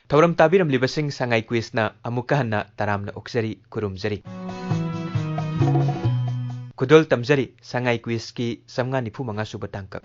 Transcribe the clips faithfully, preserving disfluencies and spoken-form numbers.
ꯊꯧꯔꯝ ꯇꯥꯕꯤꯔꯝꯂꯤꯕꯁꯤꯡ ꯁꯉꯥꯏ ꯀ꯭ꯋꯤꯁꯅ ꯑꯃꯨꯛꯀ ꯍꯟꯅ ꯇꯔꯥꯝꯅ ꯑꯣꯛꯆꯔꯤ, ꯈꯨꯔꯨꯝꯖꯔꯤ꯫ ꯈꯨꯗꯣꯜ ꯇꯝꯖꯔꯤ ꯁꯉꯥꯏ ꯀ꯭ꯋꯤꯁꯀꯤ ꯆꯥꯝꯃꯉꯥ ꯅꯤꯐꯨ ꯃꯉꯥ ꯁꯨꯕ ꯇꯥꯡꯀꯛ꯫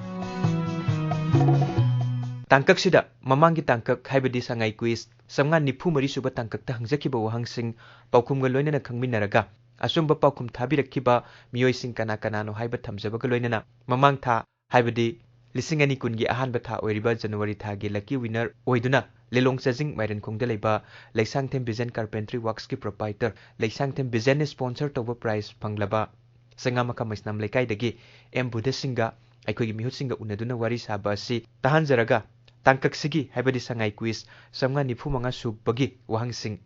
ꯇꯥꯡꯀꯛꯁꯤꯗ ꯃꯃꯥꯡꯒꯤ ꯇꯥꯡꯀꯛ, ꯍꯥꯏꯕꯗꯤ ꯁꯉꯥꯏ ꯀ꯭ꯋꯤꯁ ꯆꯥꯝꯃꯉꯥ ꯅꯤꯐꯨ ꯃꯔꯤ ꯁꯨꯕ ꯇꯥꯡꯀꯛꯇ ꯍꯪꯖꯈꯤꯕ ꯋꯥꯍꯪꯁꯤꯡ ꯄꯥꯎꯈꯨꯝꯒ ꯂꯣꯏꯅꯅ ꯈꯪꯃꯤꯟꯅꯔꯒ, ꯑꯆꯨꯝꯕ ꯄꯥꯎꯈꯨꯝ ꯊꯥꯕꯤꯔꯛꯈꯤꯕ ꯃꯤꯑꯣꯏꯁꯤꯡ ꯀꯅꯥ ꯀꯅꯥꯅꯣ ꯍꯥꯏꯕ ꯊꯝꯖꯕꯒ ꯂꯣꯏꯅꯅ, ꯃꯃꯥꯡ ꯊꯥ, ꯍꯥꯏꯕꯗꯤ ꯂꯤꯁꯤꯡ ꯑꯅꯤ ꯀꯨꯟꯒꯤ ꯑꯍꯥꯟꯕ ꯊꯥ ꯑꯣꯏꯔꯤꯕ ꯖꯅꯋꯥꯔꯤ ꯊꯥꯒꯤ lucky winner ꯑꯣꯏꯗꯨꯅ ꯂꯤꯂꯣꯡ ꯆꯥꯖꯤꯡ ꯃꯥꯏꯔꯦꯟꯈꯣꯡꯗ ꯂꯩꯕ ꯂꯩꯁꯥꯡꯊꯦꯝ ꯚꯤꯖꯟ ꯀꯥꯔꯄꯦꯟꯇ꯭ꯔꯤ ꯋꯥꯔꯛꯁꯀꯤ proprietor, ꯂꯩꯁꯥꯡꯊꯦꯝ ꯚꯤꯖꯟꯅ sponsor ꯇꯧꯕ prize ꯐꯪꯂꯕ ꯁꯉꯥ ꯃꯈꯥ ꯃꯩꯁꯅꯥꯝ ꯂꯩꯀꯥꯏꯗꯒꯤ ꯑꯦꯝ ꯕꯨꯙꯁꯤꯡꯒ ꯑꯩꯈꯣꯏꯒꯤ ꯃꯤꯍꯨꯠꯁꯤꯡꯒ ꯎꯅꯗꯨꯅ ꯋꯥꯔꯤ ꯁꯥꯕ ꯑꯁꯤ ꯇꯥꯍꯟꯖꯔꯒ, ꯇꯥꯡꯀꯛꯁꯤꯒꯤ, ꯍꯥꯏꯕꯗꯤ ꯁꯉꯥꯏ ꯀ꯭ꯋꯤꯁ ꯆꯥꯝꯃꯉꯥ ꯅꯤꯐꯨ ꯃꯉꯥ ꯁꯨꯕꯒꯤ ꯋꯥꯍꯪꯁꯤꯡ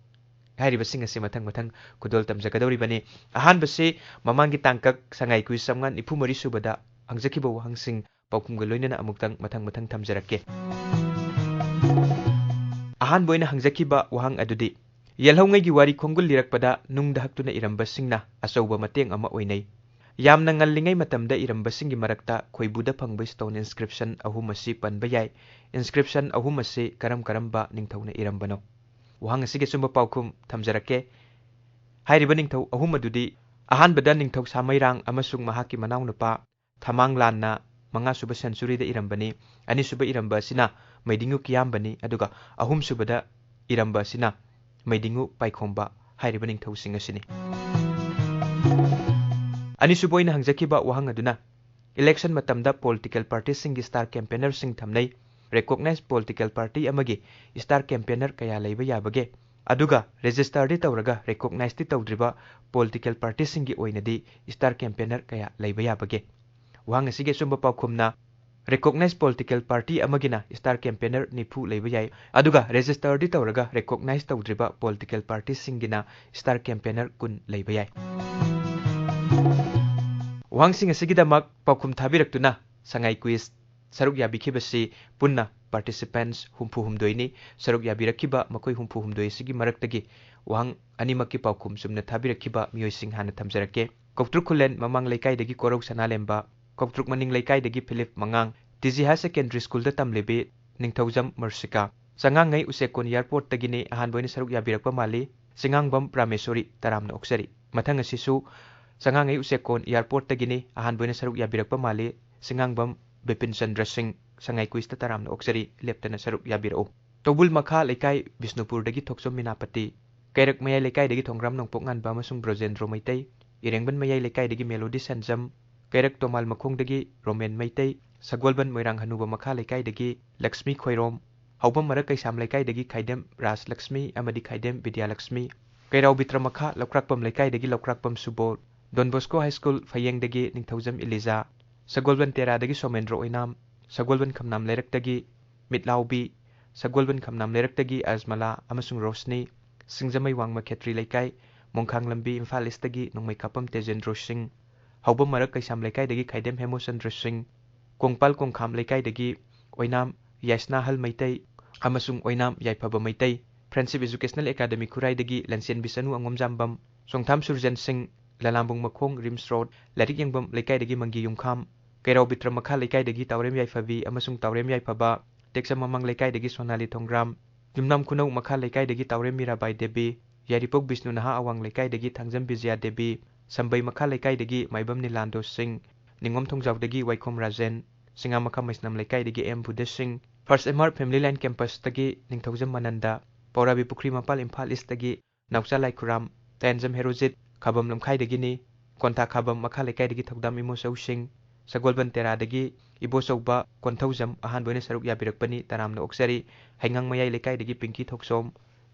ꯍꯥꯏꯔꯤꯕꯁꯤꯡ ꯑꯁꯤ ꯃꯊꯪ ꯃꯊꯪ ꯈꯨꯗꯣꯜ ꯇꯝꯖꯒꯗꯧꯔꯤꯕꯅꯤ꯫ ꯑꯍꯥꯟꯕꯁꯤ ꯃꯃꯥꯡꯒꯤ ꯇꯥꯡꯀꯛ ꯁꯉꯥꯏ ꯀ꯭ꯋꯤꯁ ꯆꯥꯝꯃꯉꯥ ꯅꯤꯐꯨ ꯃꯔꯤ ꯁꯨꯕꯗ ꯍꯪꯖꯈꯤꯕ ꯋꯥꯍꯪꯁꯤꯡ ꯄꯥꯎꯈꯨꯝꯒ ꯂꯣꯏꯅꯅ ꯑꯃꯨꯛꯇꯪ ꯃꯊꯪ ꯃꯊꯪ ꯊꯝꯖꯔꯛꯀꯦ꯫ ꯑꯍꯥꯟꯕ ꯑꯣꯏꯅ ꯍꯪꯖꯈꯤꯕ ꯋꯥꯍꯪ ꯑꯗꯨꯗꯤ, ꯌꯦꯜꯍꯧꯉꯩꯒꯤ ꯋꯥꯔꯤ ꯈꯣꯡꯒꯨꯜ ꯂꯤꯔꯛꯄꯗ ꯅꯨꯡꯗ ꯍꯛꯇꯨꯅ ꯏꯔꯝꯕꯁꯤꯡꯅ ꯑꯆꯧꯕ ꯃꯇꯦꯡ ꯑꯃ ꯑꯣꯏꯅꯩ꯫ ꯌꯥꯝꯅ ꯉꯜꯂꯤꯉꯩ ꯃꯇꯝꯗ ꯏꯔꯝꯕꯁꯤꯡꯒꯤ ꯃꯔꯛꯇ ꯈꯣꯏꯕꯨꯗ ꯐꯪꯕ stone inscription ꯑꯍꯨꯝ ꯑꯁꯤ ꯄꯟꯕ ꯌꯥꯏ꯫ Inscription ꯑꯍꯨꯝ ꯑꯁꯤ ꯀꯔꯝ ꯀꯔꯝꯕ ꯅꯤꯡꯊꯧꯅ ꯏꯔꯝꯕꯅꯣ? ꯋꯥꯍꯪ ꯑꯁꯤꯒꯤ ꯑꯆꯨꯝꯕ ꯄꯥꯎꯈꯨꯝ ꯊꯝꯖꯔꯛꯀꯦ꯫ ꯍꯥꯏꯔꯤꯕ ꯅꯤꯡꯊꯧ ꯑꯍꯨꯝ ꯑꯗꯨꯗꯤ, ꯑꯍꯥꯟꯕꯗ ꯅꯤꯡꯊꯧ ꯁꯥꯃꯩꯔꯥꯡ ꯑꯃꯁꯨꯡ ꯃꯍꯥꯛꯀꯤ ꯃꯅꯥꯎꯅꯨꯄꯥ ꯊꯃꯥꯡꯂꯥꯟꯅ ꯃꯉꯥꯁꯨꯕ centuryꯗ ꯏꯔꯝꯕꯅꯤ꯫ ꯑꯅꯤꯁꯨꯕ ꯏꯔꯝꯕ ꯑꯁꯤꯅ ꯃꯩꯗꯤꯡꯉꯨ ꯀꯤꯌꯥꯝꯕꯅꯤ, ꯑꯗꯨꯒ ꯑꯍꯨꯝꯁꯨꯕꯗ ꯏꯔꯝꯕ ꯑꯁꯤꯅ ꯃꯩꯗꯤꯡꯉꯨ ꯄꯥꯏꯈꯣꯝꯕ ꯍꯥꯏꯔꯤꯕ ꯅꯤꯡꯊꯧꯁꯤꯡ ꯑꯁꯤꯅꯤ꯫ ꯑꯅꯤꯁꯨꯕ ꯑꯣꯏꯅ ꯍꯪꯖꯈꯤꯕ ꯋꯥꯍꯪ ꯑꯗꯨꯅ, election ꯃꯇꯝꯗ political partyꯁꯤꯡꯒꯤ star campaignerꯁꯤꯡ ꯊꯝꯅꯩ꯫ Recognized political party ꯑꯃꯒꯤ star campaigner ꯀꯌꯥ ꯂꯩꯕ ꯌꯥꯕꯒꯦ? ꯑꯗꯨꯒ registerꯗꯤ ꯇꯧꯔꯒ recognizeꯗꯤ ꯇꯧꯗ꯭ꯔꯤꯕ political partyꯁꯤꯡꯒꯤ ꯑꯣꯏꯅꯗꯤ star campaigner ꯀꯌꯥ ꯂꯩꯕ ꯌꯥꯕꯒꯦ? ꯋꯥꯍꯪ ꯑꯁꯤꯒꯤ ꯑꯆꯨꯝꯕ ꯄꯥꯎꯈꯨꯝꯅ, recognized political party ꯑꯃꯒꯤꯅ star campaigner ꯅꯤꯐꯨ ꯂꯩꯕ ꯌꯥꯏ, ꯑꯗꯨꯒ registerꯗꯤ ꯇꯧꯔꯒ recognize ꯇꯧꯗ꯭ꯔꯤꯕ political partyꯁꯤꯡꯒꯤꯅ star campaigner ꯀꯨꯟ ꯂꯩꯕ ꯌꯥꯏ꯫ ꯋꯥꯍꯪꯁꯤꯡ ꯑꯁꯤꯒꯤꯗꯃꯛ ꯄꯥꯎꯈꯨꯝ ꯊꯥꯕꯤꯔꯛꯇꯨꯅ ꯁꯉꯥꯏ ꯀ꯭ꯋꯤꯖ ꯁꯔꯨꯛ ꯌꯥꯕꯤꯈꯤꯕꯁꯤ ꯄꯨꯟꯅ participants ꯍꯨꯝꯐꯨ ꯍꯨꯝꯗꯣꯏꯅꯤ꯫ ꯁꯔꯨꯛ ꯌꯥꯕꯤꯔꯛꯈꯤꯕ ꯃꯈꯣꯏ ꯍꯨꯝꯐꯨ ꯍꯨꯝꯗꯣꯏ ꯑꯁꯤꯒꯤ ꯃꯔꯛꯇꯒꯤ ꯋꯥꯍꯪ ꯑꯅꯤꯃꯛꯀꯤ ꯄꯥꯎꯈꯨꯝ ꯆꯨꯝꯅ ꯊꯥꯕꯤꯔꯛꯈꯤꯕ ꯃꯤꯑꯣꯏꯁꯤꯡ ꯍꯥꯟꯅ ꯊꯝꯖꯔꯛꯀꯦ꯫ ꯀꯧꯇ꯭ꯔꯨꯛ ꯈꯨꯂꯦꯟ ꯃꯃꯥꯡ ꯂꯩꯀꯥꯏꯗꯒꯤ ꯀꯣꯔꯧ ꯁꯅꯥꯂꯦꯝꯕ, ꯀꯧꯇ꯭ꯔꯨꯛ ꯃꯅꯤꯡ ꯂꯩꯀꯥꯏꯗꯒꯤ ꯐꯤꯂꯤꯞ ꯃꯉꯥꯡ, ꯇꯤ ꯖꯤ Higher Secondary Schoolꯗ ꯇꯝꯂꯤꯕꯤ ꯅꯤꯡꯊꯧꯖꯝ ꯃꯔꯁꯤꯀꯥ, ꯆꯉꯥꯡꯉꯩ ꯎꯆꯦꯛꯀꯣꯟ ꯑꯦꯌꯥꯔꯄꯣꯔꯠꯇꯒꯤꯅꯤ ꯑꯍꯥꯟꯕ ꯑꯣꯏꯅ ꯁꯔꯨꯛ ꯌꯥꯕꯤꯔꯛꯄ ꯃꯥꯜꯂꯤ꯫ ꯆꯤꯉꯥꯡꯕꯝ ꯄ꯭ꯔꯥꯃꯦꯁꯣꯔꯤ, ꯇꯔꯥꯝꯅ ꯑꯣꯛꯆꯔꯤ꯫ ꯃꯊꯪ ꯑꯁꯤꯁꯨ ꯆꯉꯥꯡꯉꯩ ꯎꯆꯦꯛꯀꯣꯟ ꯑꯦꯌꯥꯔꯄꯣꯔꯠꯇꯒꯤꯅꯤ ꯑꯍꯥꯟꯕ ꯑꯣꯏꯅ ꯁꯔꯨꯛ ꯌꯥꯕꯤꯔꯛꯄ ꯃꯥꯜꯂꯤ꯫ ꯆꯤꯉꯥꯡꯕꯝ ꯕꯤꯄꯤꯟ ꯆꯟꯗ꯭ꯔ ꯁꯤꯡ, ꯁꯉꯥꯏ ꯀꯨꯏꯁꯇ ꯇꯔꯥꯝꯅ ꯑꯣꯛꯆꯔꯤ, ꯂꯦꯞꯇꯅ ꯁꯔꯨꯛ ꯌꯥꯕꯤꯔꯛꯎ꯫ ꯇꯧꯕꯨꯜ ꯃꯈꯥ ꯂꯩꯀꯥꯏ ꯕꯤꯁꯅꯨꯄꯨꯔꯗꯒꯤ ꯊꯣꯛꯆꯣꯝ ꯃꯤꯅꯥꯄꯇꯤ, ꯀꯩꯔꯛ ꯃꯌꯥꯏ ꯂꯩꯀꯥꯏꯗꯒꯤ ꯊꯣꯡꯒ꯭ꯔꯥꯝ ꯅꯣꯡꯄꯣꯛ ꯉꯥꯟꯕ ꯑꯃꯁꯨꯡ ꯕ꯭ꯔꯣꯖꯦꯟꯗ꯭ꯔꯣ ꯃꯩꯇꯩ, ꯏꯔꯦꯡꯕꯟ ꯃꯌꯥꯏ ꯂꯩꯀꯥꯏꯗꯒꯤ ꯃꯦꯂꯣꯗꯤ ꯁꯦꯟꯖꯝ, ꯀꯩꯔꯛ ꯇꯣꯃꯥꯜ ꯃꯈꯣꯡꯗꯒꯤ ꯔꯣꯃꯦꯟ ꯃꯩꯇꯩ, ꯁꯒꯣꯜꯕꯟ ꯃꯣꯏꯔꯥꯡ ꯍꯅꯨꯕ ꯃꯈꯥ ꯂꯩꯀꯥꯏꯗꯒꯤ ꯂꯛꯁꯃꯤ ꯈꯣꯏꯔꯣꯝ, ꯍꯧꯕꯝ ꯃꯔꯛ ꯀꯩꯁꯥꯝ ꯂꯩꯀꯥꯏꯗꯒꯤ ꯈꯥꯏꯗꯦꯝ ꯔꯥꯖꯂꯛꯁꯃꯤ ꯑꯃꯗꯤ ꯈꯥꯏꯗꯦꯝ ꯕꯤꯗ꯭ꯌꯥꯂꯛꯁꯃꯤ, ꯀꯩꯔꯥꯎ ꯕꯤꯇ꯭ꯔ ꯃꯈꯥ ꯂꯧꯀ꯭ꯔꯥꯛꯄꯝ ꯂꯩꯀꯥꯏꯗꯒꯤ ꯂꯧꯀ꯭ꯔꯥꯛꯄꯝ ꯁꯨꯕꯣꯜ, ꯗꯣꯟ ꯕꯣꯁꯀꯣ ꯍꯥꯏ ꯁ꯭ꯀꯨꯜ ꯐꯌꯦꯡꯗꯒꯤ ꯅꯤꯡꯊꯧꯖꯝ ꯏꯂꯤꯖꯥ, ꯁꯒꯣꯜꯕꯟ ꯇꯦꯔꯥꯗꯒꯤ ꯁꯣꯃꯦꯟꯗ꯭ꯔ ꯑꯣꯏꯅꯥꯝ, ꯁꯒꯣꯜꯕꯟ ꯈꯝꯅꯥꯝ ꯂꯩꯔꯛꯇꯒꯤ ꯃꯤꯠꯂꯥꯎꯕꯤ, ꯁꯒꯣꯜꯕꯟ ꯈꯝꯅꯥꯝ ꯂꯩꯔꯛꯇꯒꯤ ꯑꯖꯃꯂꯥ ꯑꯃꯁꯨꯡ ꯔꯣꯁꯅꯤ, ꯁꯤꯡꯖꯃꯩ ꯋꯥꯡꯃ ꯈꯦꯇ꯭ꯔꯤ ꯂꯩꯀꯥꯏ, ꯃꯣꯡꯈꯥꯡ ꯂꯝꯕꯤ, ꯏꯝꯐꯥꯜ ꯏꯁꯇꯒꯤ ꯅꯣꯡꯃꯩ ꯀꯥꯞꯄꯝ ꯇꯦꯖꯦꯟꯗ꯭ꯔꯣ ꯁꯤꯡ, ꯍꯧꯕꯝ ꯃꯔꯛ ꯀꯩꯁꯥꯝ ꯂꯩꯀꯥꯏꯗꯒꯤ ꯈꯥꯏꯗꯦꯝ ꯍꯦꯃꯣꯆꯟꯗ꯭ꯔ ꯁꯤꯡ, ꯀꯣꯡꯄꯥꯜ ꯀꯣꯡꯈꯥꯝ ꯂꯩꯀꯥꯏꯗꯒꯤ ꯑꯣꯏꯅꯥꯝ ꯌꯥꯏꯁꯅꯥꯍꯜ ꯃꯩꯇꯩ ꯑꯃꯁꯨꯡ ꯑꯣꯏꯅꯥꯝ ꯌꯥꯏꯐꯕ ꯃꯩꯇꯩ, ꯐ꯭ꯔꯦꯟꯁꯤꯞ ꯏꯖꯨꯀꯦꯁꯅꯦꯜ ꯑꯦꯀꯥꯗꯃꯤ ꯈꯨꯔꯥꯏꯗꯒꯤ ꯂꯟꯁꯦꯟꯕꯤ ꯆꯅꯨ ꯑꯉꯣꯝꯖꯥꯝꯕꯝ, ꯆꯣꯡꯊꯥꯝ ꯁꯨꯔꯖꯟ ꯁꯤꯡ, ꯂꯂꯥꯝꯕꯨꯡ ꯃꯈꯣꯡ ꯔꯤꯝꯁ ꯔꯣꯗ, ꯂꯥꯏꯔꯤꯛ ꯌꯦꯡꯐꯝ ꯂꯩꯀꯥꯏꯗꯒꯤ ꯃꯪꯒꯤ ꯌꯨꯝꯈꯥꯝ, ꯀꯩꯔꯥꯎ ꯕꯤꯇ꯭ꯔ ꯃꯈꯥ ꯂꯩꯀꯥꯏꯗꯒꯤ ꯇꯥꯎꯔꯦꯝ ꯌꯥꯏꯐꯕꯤ ꯑꯃꯁꯨꯡ ꯇꯥꯎꯔꯦꯝ ꯌꯥꯏꯐꯕ, ꯇꯦꯛꯆꯝ ꯃꯃꯥꯡ ꯂꯩꯀꯥꯏꯗꯒꯤ ꯁꯣꯅꯥꯂꯤ ꯊꯣꯡꯒ꯭ꯔꯥꯝ, ꯌꯨꯝꯅꯥꯝ ꯈꯨꯅꯧ ꯃꯈꯥ ꯂꯩꯀꯥꯏꯗꯒꯤ ꯇꯥꯎꯔꯦꯝ ꯃꯤꯔꯥꯕꯥꯏ ꯗꯦꯕꯤ, ꯌꯥꯏꯔꯤꯄꯣꯛ ꯕꯤꯁꯅꯨ ꯅꯍꯥ ꯑꯋꯥꯡ ꯂꯩꯀꯥꯏꯗꯒꯤ ꯊꯥꯡꯖꯝ ꯕꯤꯖꯌꯥ ꯗꯦꯕꯤ, ꯁꯝꯕꯩ ꯃꯈꯥ ꯂꯩꯀꯥꯏꯗꯒꯤ ꯃꯥꯏꯕꯝ ꯅꯤꯂꯥꯟꯗꯣ ꯁꯤꯡ, ꯅꯤꯉꯣꯝ ꯊꯣꯡꯖꯥꯎꯗꯒꯤ ꯋꯥꯏꯈꯣꯝ ꯔꯥꯖꯦꯟ, ꯁꯤꯡꯉꯥ ꯃꯈꯥ ꯃꯩꯁꯅꯥꯝ ꯂꯩꯀꯥꯏꯗꯒꯤ ꯑꯦꯝ ꯕꯨꯙ ꯁꯤꯡ, ꯐꯥꯔꯁ ꯑꯦꯝ ꯑꯥꯔ ꯐꯦꯃꯤꯂꯤ ꯂꯥꯏꯟ ꯀꯦꯝꯄꯁꯇꯒꯤ ꯅꯤꯡꯊꯧꯖꯝ ꯃꯅꯟꯗ, ꯄꯧꯔꯥꯕꯤ ꯄꯨꯈ꯭ꯔꯤ ꯃꯄꯥꯜ ꯏꯝꯐꯥꯜ ꯏꯁꯇꯒꯤ ꯅꯥꯎꯆꯥ ꯂꯥꯏꯈꯨꯔꯥꯝ, ꯇꯌꯥꯟꯖꯝ ꯍꯦꯔꯣꯖꯤꯠ, ꯈꯥꯕꯝ ꯂꯝꯈꯥꯏꯗꯒꯤꯅꯤ, ꯀꯣꯟꯊꯥ ꯈꯥꯕꯝ ꯃꯈꯥ ꯂꯩꯀꯥꯏꯗꯒꯤ ꯊꯧꯗꯥꯝ ꯏꯃꯣꯆꯧꯁꯤꯡ, ꯁꯒꯣꯜꯕꯟ ꯇꯦꯔꯥꯗꯒꯤ ꯏꯕꯣꯆꯧꯕ ꯀꯣꯟꯊꯧꯖꯝ ꯑꯍꯥꯟꯕ ꯑꯣꯏꯅ ꯁꯔꯨꯛ ꯌꯥꯕꯤꯔꯛꯄꯅꯤ, ꯇꯔꯥꯝꯅ ꯑꯣꯛꯆꯔꯤ꯫ ꯍꯩꯉꯥꯡ ꯃꯌꯥꯏ ꯂꯩꯀꯥꯏꯗꯒꯤ ꯄꯤꯡꯀꯤ ꯊꯣꯛꯆꯣꯝ,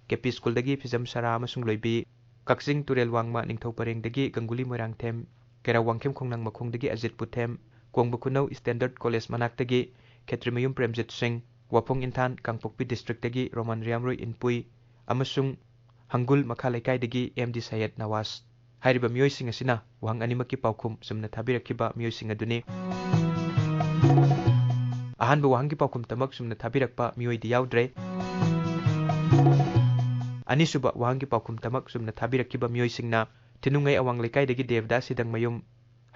ꯀꯦ ꯄꯤ ꯁ꯭ꯀꯨꯜꯗꯒꯤ ꯐꯤꯖꯝ ꯁꯔꯥ ꯑꯃꯁꯨꯡ ꯂꯣꯏꯕꯤ, ꯀꯛꯆꯤꯡ ꯇꯨꯔꯦꯜ ꯋꯥꯡꯃ ꯅꯤꯡꯊꯧ ꯄꯔꯦꯡꯗꯒꯤ ꯒꯪꯒꯨꯂꯤ ꯃꯣꯏꯔꯥꯡꯊꯦꯝ, ꯀꯩꯔꯥꯎ ꯋꯥꯡꯈꯦꯝ ꯈꯣꯡꯅꯥꯡ ꯃꯈꯣꯡꯗꯒꯤ ꯑꯖꯤꯠ ꯄꯨꯊꯦꯝ, ꯀꯣꯡꯕ ꯈꯨꯅꯧ ꯁ꯭ꯇꯦꯟꯗꯔꯗ ꯀꯣꯂꯦꯖ ꯃꯅꯥꯛꯇꯒꯤ ꯈꯦꯇ꯭ꯔꯤꯃꯌꯨꯝ ꯄ꯭ꯔꯦꯝꯖꯤꯠ ꯁꯤꯡ, ꯋꯥꯐꯣꯡ ꯏꯟꯊꯥꯟ ꯀꯥꯡꯄꯣꯛꯄꯤ ꯗꯤꯁꯇ꯭ꯔꯤꯛꯇꯒꯤ ꯔꯣꯃꯥꯟ ꯔꯤꯌꯥꯝꯔꯣꯏ ꯏꯟꯄꯨꯏ ꯑꯃꯁꯨꯡ ꯍꯪꯒꯨꯜ ꯃꯈꯥ ꯂꯩꯀꯥꯏꯗꯒꯤ ꯑꯦꯝ ꯗꯤ ꯁꯌꯦꯗ ꯅꯋꯥꯖ꯫ ꯍꯥꯏꯔꯤꯕ ꯃꯤꯑꯣꯏꯁꯤꯡ ꯑꯁꯤꯅ ꯋꯥꯍꯪ ꯑꯅꯤꯃꯛꯀꯤ ꯄꯥꯎꯈꯨꯝ ꯆꯨꯝꯅ ꯊꯥꯕꯤꯔꯛꯈꯤꯕ ꯃꯤꯑꯣꯏꯁꯤꯡ ꯑꯗꯨꯅꯤ꯫ ꯑꯍꯥꯟꯕ ꯋꯥꯍꯪꯒꯤ ꯄꯥꯎꯈꯨꯝꯇꯃꯛ ꯆꯨꯝꯅ ꯊꯥꯕꯤꯔꯛꯄ ꯃꯤꯑꯣꯏꯗꯤ ꯌꯥꯎꯗ꯭ꯔꯦ꯫ ꯑꯅꯤꯁꯨꯕ ꯋꯥꯍꯪꯒꯤ ꯄꯥꯎꯈꯨꯝꯇꯃꯛ ꯆꯨꯝꯅ ꯊꯥꯕꯤꯔꯛꯈꯤꯕ ꯃꯤꯑꯣꯏꯁꯤꯡꯅ ꯊꯤꯅꯨꯡꯉꯩ ꯑꯋꯥꯡ ꯂꯩꯀꯥꯏꯗꯒꯤ ꯗꯦꯕꯗꯥꯁ ꯁꯤꯗꯪꯃꯌꯨꯝ,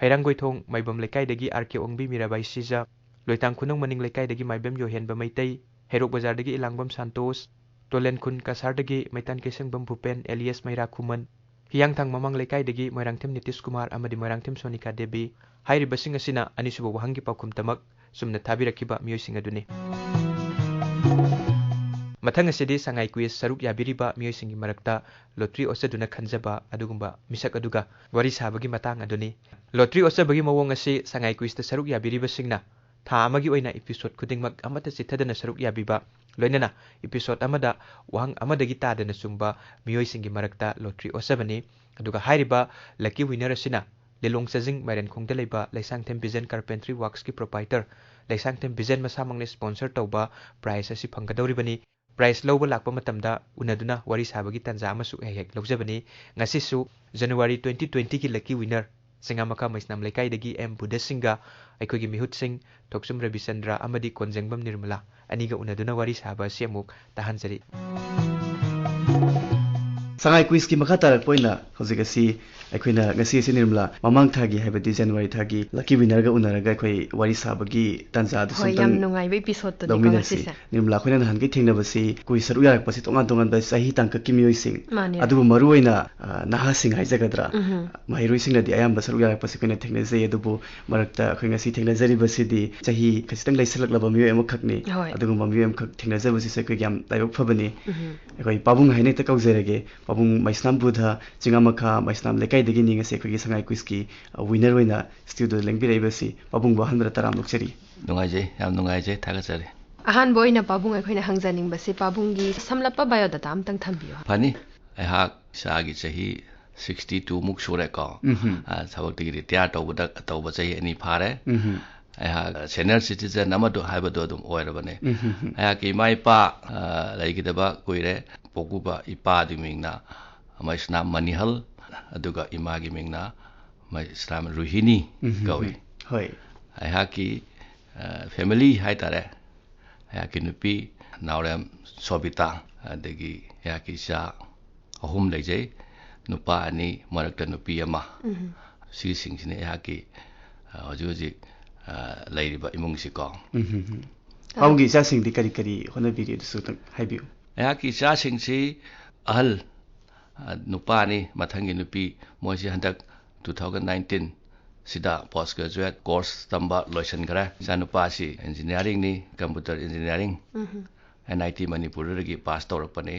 ꯍꯩꯔꯥꯡꯒꯣꯏꯊꯣꯡ ꯃꯥꯏꯕꯝ ꯂꯩꯀꯥꯏꯗꯒꯤ ꯑꯥꯔ ꯀꯦ ꯑꯣꯡꯕꯤ ꯃꯤꯔꯥꯕꯥꯏ ꯁꯤꯖ, ꯂꯣꯏꯇꯥꯡ ꯈꯨꯅꯧ ꯃꯅꯤꯡ ꯂꯩꯀꯥꯏꯗꯒꯤ ꯃꯥꯏꯕꯝ ꯌꯣꯍꯦꯟꯕ ꯃꯩꯇꯩ, ꯍꯩꯔꯣꯛ ꯕꯖꯥꯔꯗꯒꯤ ꯏꯂꯥꯡꯕꯝ ꯁꯥꯟꯇꯣꯁ, ꯇꯣꯂꯦꯟꯈꯨꯟ ꯀꯁꯥꯔꯗꯒꯤ ꯃꯩꯇꯥꯟ ꯀꯩꯁꯦꯡꯕꯝ ꯚꯨꯄꯦꯟ alias ꯃꯩꯔꯥ ꯈꯨꯃꯟ, ꯍꯤꯌꯥꯡꯊꯥꯡ ꯃꯃꯥꯡ ꯂꯩꯀꯥꯏꯗꯒꯤ ꯃꯣꯏꯔꯥꯡꯊꯦꯝ ꯅꯤꯇꯤꯁ ꯀꯨꯃꯥꯔ ꯑꯃꯗꯤ ꯃꯣꯏꯔꯥꯡꯊꯦꯝ ꯁꯣꯅꯤꯀꯥ ꯗꯦꯕꯤ, ꯍꯥꯏꯔꯤꯕꯁꯤꯡ ꯑꯁꯤꯅ ꯑꯅꯤꯁꯨꯕ ꯋꯥꯍꯪꯒꯤ ꯄꯥꯎꯈꯨꯝ ꯇꯃꯛ ꯆꯨꯝꯅ ꯊꯥꯕꯤꯔꯛꯈꯤꯕ ꯃꯤꯑꯣꯏꯁꯤꯡ ꯑꯗꯨꯅꯤ꯫ ꯃꯊꯪ ꯑꯁꯤꯗꯤ ꯁꯉꯥꯏ ꯀ꯭ꯋꯤꯖ ꯁꯔꯨꯛ ꯌꯥꯕꯤꯔꯤꯕ ꯃꯤꯑꯣꯏꯁꯤꯡꯒꯤ ꯃꯔꯛꯇ ꯂꯣꯇ꯭ꯔꯤ ꯑꯣꯠꯆꯗꯨꯅ ꯈꯟꯖꯕ ꯑꯗꯨꯒꯨꯝꯕ ꯃꯤꯁꯛ ꯑꯗꯨꯒ ꯋꯥꯔꯤ ꯁꯥꯕꯒꯤ ꯃꯇꯥꯡ ꯑꯗꯨꯅꯤ꯫ ꯂꯣꯇ꯭ꯔꯤ ꯑꯣꯠꯆꯕꯒꯤ ꯃꯑꯣꯡ ꯑꯁꯤ ꯁꯉꯥꯏ ꯀ꯭ꯋꯤꯖꯇ ꯁꯔꯨꯛ ꯌꯥꯕꯤꯔꯤꯕꯁꯤꯡꯅ ꯊꯥ ꯑꯃꯒꯤ ꯑꯣꯏꯅ episode ꯈꯨꯗꯤꯡꯃꯛ ꯑꯃꯠꯇ ꯆꯤꯠꯊꯗꯅ ꯁꯔꯨꯛ ꯌꯥꯕꯤꯕ, ꯂꯣꯏꯅꯅ episode ꯑꯃꯗ ꯋꯥꯍꯪ ꯑꯃꯗꯒꯤ ꯇꯥꯗꯅ ꯆꯨꯝꯕ ꯃꯤꯑꯣꯏꯁꯤꯡꯒꯤ ꯃꯔꯛꯇ ꯂꯣꯇ꯭ꯔꯤ ꯑꯣꯠꯆꯕꯅꯤ꯫ ꯑꯗꯨꯒ ꯍꯥꯏꯔꯤꯕ lucky winner ꯑꯁꯤꯅ ꯂꯤꯂꯣꯡ ꯆꯥꯖꯤꯡ ꯃꯥꯏꯔꯦꯟꯈꯣꯡꯗ ꯂꯩꯕ ꯂꯩꯁꯥꯡꯊꯦꯝ ꯚꯤꯖꯟ ꯀꯥꯔꯄꯦꯟꯇ꯭ꯔꯤ ꯋꯥꯔꯛꯁꯀꯤ proprietor ꯂꯩꯁꯥꯡꯊꯦꯝ ꯚꯤꯖꯟ ꯃꯁꯥꯃꯛꯅ sponsor ꯇꯧꯕ prize ꯑꯁꯤ ꯐꯪꯒꯗꯧꯔꯤꯕꯅꯤ꯫ Prize ꯂꯧꯕ ꯂꯥꯛꯄ ꯃꯇꯝꯗ ꯎꯅꯗꯨꯅ ꯋꯥꯔꯤ ꯁꯥꯕꯒꯤ ꯇꯥꯟꯖꯥ ꯑꯃꯁꯨ ꯍꯦꯛ ꯍꯦꯛ ꯂꯧꯖꯕꯅꯤ꯫ ꯉꯁꯤꯁꯨ January twenty twenty ꯒꯤ lucky winner ꯆꯤꯡꯉꯥꯃꯈꯥ ꯃꯩꯁꯅꯥꯝ ꯂꯩꯀꯥꯏꯗꯒꯤ ꯑꯦꯝ ꯕꯨꯙꯁꯤꯡꯒ ꯑꯩꯈꯣꯏꯒꯤ ꯃꯤꯍꯨꯠꯁꯤꯡ ꯊꯣꯛꯆꯨꯝ ꯔꯕꯤꯆꯟꯗ꯭ꯔ ꯑꯃꯗꯤ ꯀꯣꯟꯖꯦꯡꯕꯝ ꯅꯤꯔꯃꯂꯥ ꯑꯅꯤꯒ ꯎꯅꯗꯨꯅ ꯋꯥꯔꯤ ꯁꯥꯕ ꯑꯁꯤ ꯑꯃꯨꯛ ꯇꯥꯍꯟꯖꯔꯤ꯫ ꯁꯉꯥꯏ ꯀ꯭ꯋꯤꯖꯀꯤ ꯃꯈꯥ ꯇꯥꯔꯛꯄ ꯑꯣꯏꯅ ꯍꯧꯖꯤꯛ ꯑꯁꯤ ꯑꯩꯈꯣꯏꯅ ꯉꯁꯤ ꯑꯁꯤ ꯅꯤꯔꯃꯂꯥ ꯃꯃꯥꯡ ꯊꯥꯒꯤ, ꯍꯥꯏꯕꯗꯤ January ꯊꯥꯒꯤ lucky winner ꯒ ꯎꯅꯔꯒ ꯑꯩꯈꯣꯏ ꯋꯥꯔꯤ ꯁꯥꯕꯒꯤ ꯇꯥꯟꯖꯥ ꯑꯗꯨꯁꯨ ꯍꯣꯏ, ꯑꯝꯇꯪ ꯌꯥꯝ ꯅꯨꯡꯉꯥꯏꯕ episode ꯇꯨꯅꯤꯀꯣ ꯂꯧꯃꯤꯟꯅꯁꯤ꯫ ꯉꯁꯤꯁꯦ꯫ ꯅꯤꯔꯃꯂꯥ, ꯑꯩꯈꯣꯏꯅ ꯅꯍꯥꯟꯈꯩ ꯊꯦꯡꯅꯕꯁꯤ ꯀ꯭ꯋꯤꯖ ꯁꯔꯨꯛ ꯌꯥꯔꯛꯄꯁꯤ ꯇꯣꯉꯥꯟ ꯇꯣꯉꯥꯟꯕ ꯆꯍꯤ ꯇꯥꯡꯀꯛꯀꯤ ꯃꯤꯑꯣꯏꯁꯤꯡ, ꯃꯥꯅꯦ꯫ ꯑꯗꯨꯕꯨ ꯃꯔꯨ ꯑꯣꯏꯅ ꯑ, ꯅꯍꯥꯁꯤꯡ ꯍꯥꯏꯖꯒꯗ꯭ꯔꯥ, ꯎꯝꯍꯨꯝ꯫ ꯃꯍꯩꯔꯣꯏꯁꯤꯡꯅꯗꯤ ꯑꯌꯥꯝꯕ ꯁꯔꯨꯛ ꯌꯥꯔꯛꯄꯁꯤ ꯑꯩꯈꯣꯏꯅ ꯊꯦꯡꯅꯖꯩ꯫ ꯑꯗꯨꯕꯨ ꯃꯔꯛꯇ ꯑꯩꯈꯣꯏ ꯉꯁꯤ ꯊꯦꯡꯅꯖꯔꯤꯕꯁꯤꯗꯤ ꯆꯍꯤ ꯈꯖꯤꯛꯇꯪ ꯂꯩꯁꯜꯂꯛꯂꯕ ꯃꯤꯑꯣꯏ ꯑꯃꯈꯛꯅꯤ꯫ ꯍꯣꯏ꯫ ꯑꯗꯨꯒꯨꯝꯕ ꯃꯤꯑꯣꯏ ꯑꯃꯈꯛ ꯊꯦꯡꯅꯖꯕꯁꯤꯁꯨ ꯑꯩꯈꯣꯏꯒꯤ ꯌꯥꯝ ꯂꯥꯏꯕꯛ ꯐꯕꯅꯤ꯫ ꯎꯝꯍꯨꯝ꯫ ꯑꯩꯈꯣꯏ ꯄꯥꯕꯨꯡ ꯍꯥꯏꯅ ꯍꯦꯛꯇ ꯀꯧꯖꯔꯒꯦ꯫ ꯄꯥꯕꯨꯡ ꯃꯩꯁꯅꯥꯝ ꯕꯨꯙ, ꯆꯤꯡꯉꯥꯃꯈꯥ ꯃꯩꯁꯅꯥꯝ ꯂꯩꯀꯥꯏꯗꯒꯤꯅꯤ꯫ ꯉꯁꯤ ꯑꯩꯈꯣꯏꯒꯤ ꯁꯉꯥꯏ ꯀ꯭ꯋꯤꯖꯀꯤ, ꯑ, winner ꯑꯣꯏꯅ studio ꯗ ꯂꯦꯡꯕꯤꯔꯛꯏꯕꯁꯤ ꯄꯥꯕꯨꯡꯕꯨ ꯑꯍꯥꯟꯕꯗ ꯇꯔꯥꯝꯅ ꯑꯣꯛꯆꯔꯤ꯫ ꯅꯨꯡꯉꯥꯏꯖꯩ, ꯌꯥꯝ ꯅꯨꯡꯉꯥꯏꯖꯩ, ꯊꯥꯒꯠꯆꯔꯤ꯫ ꯑꯍꯥꯟꯕ ꯑꯣꯏꯅ ꯄꯥꯕꯨꯡ ꯑꯩꯈꯣꯏꯅ ꯍꯪꯖꯅꯤꯡꯕꯁꯦ, ꯄꯥꯕꯨꯡꯒꯤ ꯁꯝꯂꯞꯄ biodata ꯑꯝꯇꯪ ꯊꯝꯕꯤꯌꯨ꯫ ꯐꯅꯤ꯫ ꯑꯩꯍꯥꯛ ꯏꯁꯥꯒꯤ ꯆꯍꯤ sixty two ꯃꯨꯛ ꯁꯨꯔꯦꯀꯣ꯫ ꯎꯝꯍꯨꯝ꯫ ꯑ, ꯊꯕꯛꯇꯒꯤ retire ꯇꯧꯕꯗ, ꯇꯧꯕ ꯆꯍꯤ ꯑꯅꯤ ꯐꯥꯔꯦ꯫ ꯎꯝꯍꯨꯝ꯫ ꯑꯩꯍꯥꯛ senior citizen ꯑꯃꯗꯣ ꯍꯥꯏꯕꯗꯣ ꯑꯗꯨꯝ ꯑꯣꯏꯔꯕꯅꯦ꯫ ꯎꯝꯍꯨꯝ꯫ ꯑꯩꯍꯥꯛꯀꯤ ꯏꯃꯥ ꯏꯄꯥ, ꯑ, ꯂꯩꯈꯤꯗꯕ ꯀꯨꯏꯔꯦ꯫ ꯄꯣꯛꯄ ꯏꯄꯥꯗꯨꯒꯤ ꯃꯤꯡꯅ ꯃꯩꯁꯅꯥꯝ ꯃꯅꯤꯍꯜ, ꯑꯗꯨꯒ ꯏꯃꯥꯒꯤ ꯃꯤꯡꯅ ꯃꯩꯁꯅꯥꯝ ꯔꯨꯍꯤꯅꯤ ꯎꯝꯍꯨꯝ꯫ ꯀꯧꯏ꯫ ꯍꯣꯏ꯫ ꯑꯩꯍꯥꯛꯀꯤ, ꯑ, family ꯍꯥꯏꯇꯥꯔꯦ, ꯑꯩꯍꯥꯛꯀꯤ ꯅꯨꯄꯤ ꯅꯥꯎꯔꯦꯝ ꯁꯣꯕꯤꯇꯥ, ꯑꯗꯒꯤ ꯑꯩꯍꯥꯛꯀꯤ ꯏꯆꯥ ꯑꯍꯨꯝ ꯂꯩꯖꯩ, ꯅꯨꯄꯥ ꯑꯅꯤ, ꯃꯔꯛꯇ ꯅꯨꯄꯤ ꯑꯃ꯫ ꯎꯝ꯫ ꯁꯤꯁꯤꯡꯁꯤꯅꯤ ꯑꯩꯍꯥꯛꯀꯤ, ꯑ, ꯍꯧꯖꯤꯛ ꯍꯧꯖꯤꯛ, ꯑ, ꯂꯩꯔꯤꯕ ꯏꯃꯨꯡꯁꯤꯀꯣ꯫ ꯎꯝꯍꯨꯝ꯫ ꯄꯥꯕꯨꯡꯒꯤ ꯏꯆꯥꯁꯤꯡꯗꯤ ꯀꯔꯤ ꯀꯔꯤ ꯍꯣꯠꯅꯕꯤꯔꯤ, ꯑꯗꯨꯁꯨ ꯑꯗꯨꯝ ꯍꯥꯏꯕꯤꯌꯨ꯫ ꯑꯩꯍꯥꯛꯀꯤ ꯏꯆꯥꯁꯤꯡꯁꯤ ꯑꯍꯜ, ꯑ, ꯅꯨꯄꯥꯅꯤ, ꯃꯊꯪꯒꯤ ꯅꯨꯄꯤ, ꯃꯣꯏꯁꯤ ꯍꯟꯗꯛ two thousand nineteen ꯁꯤꯗ post graduate course ꯇꯝꯕ ꯂꯣꯏꯁꯤꯟꯈ꯭ꯔꯦ꯫ ꯏꯆꯥꯅꯨꯄꯥꯁꯤ engineeringꯅꯤ, computer engineering꯫ Um. N I T ꯃꯅꯤꯄꯨꯔꯗꯒꯤ pass ꯇꯧꯔꯛꯄꯅꯤ꯫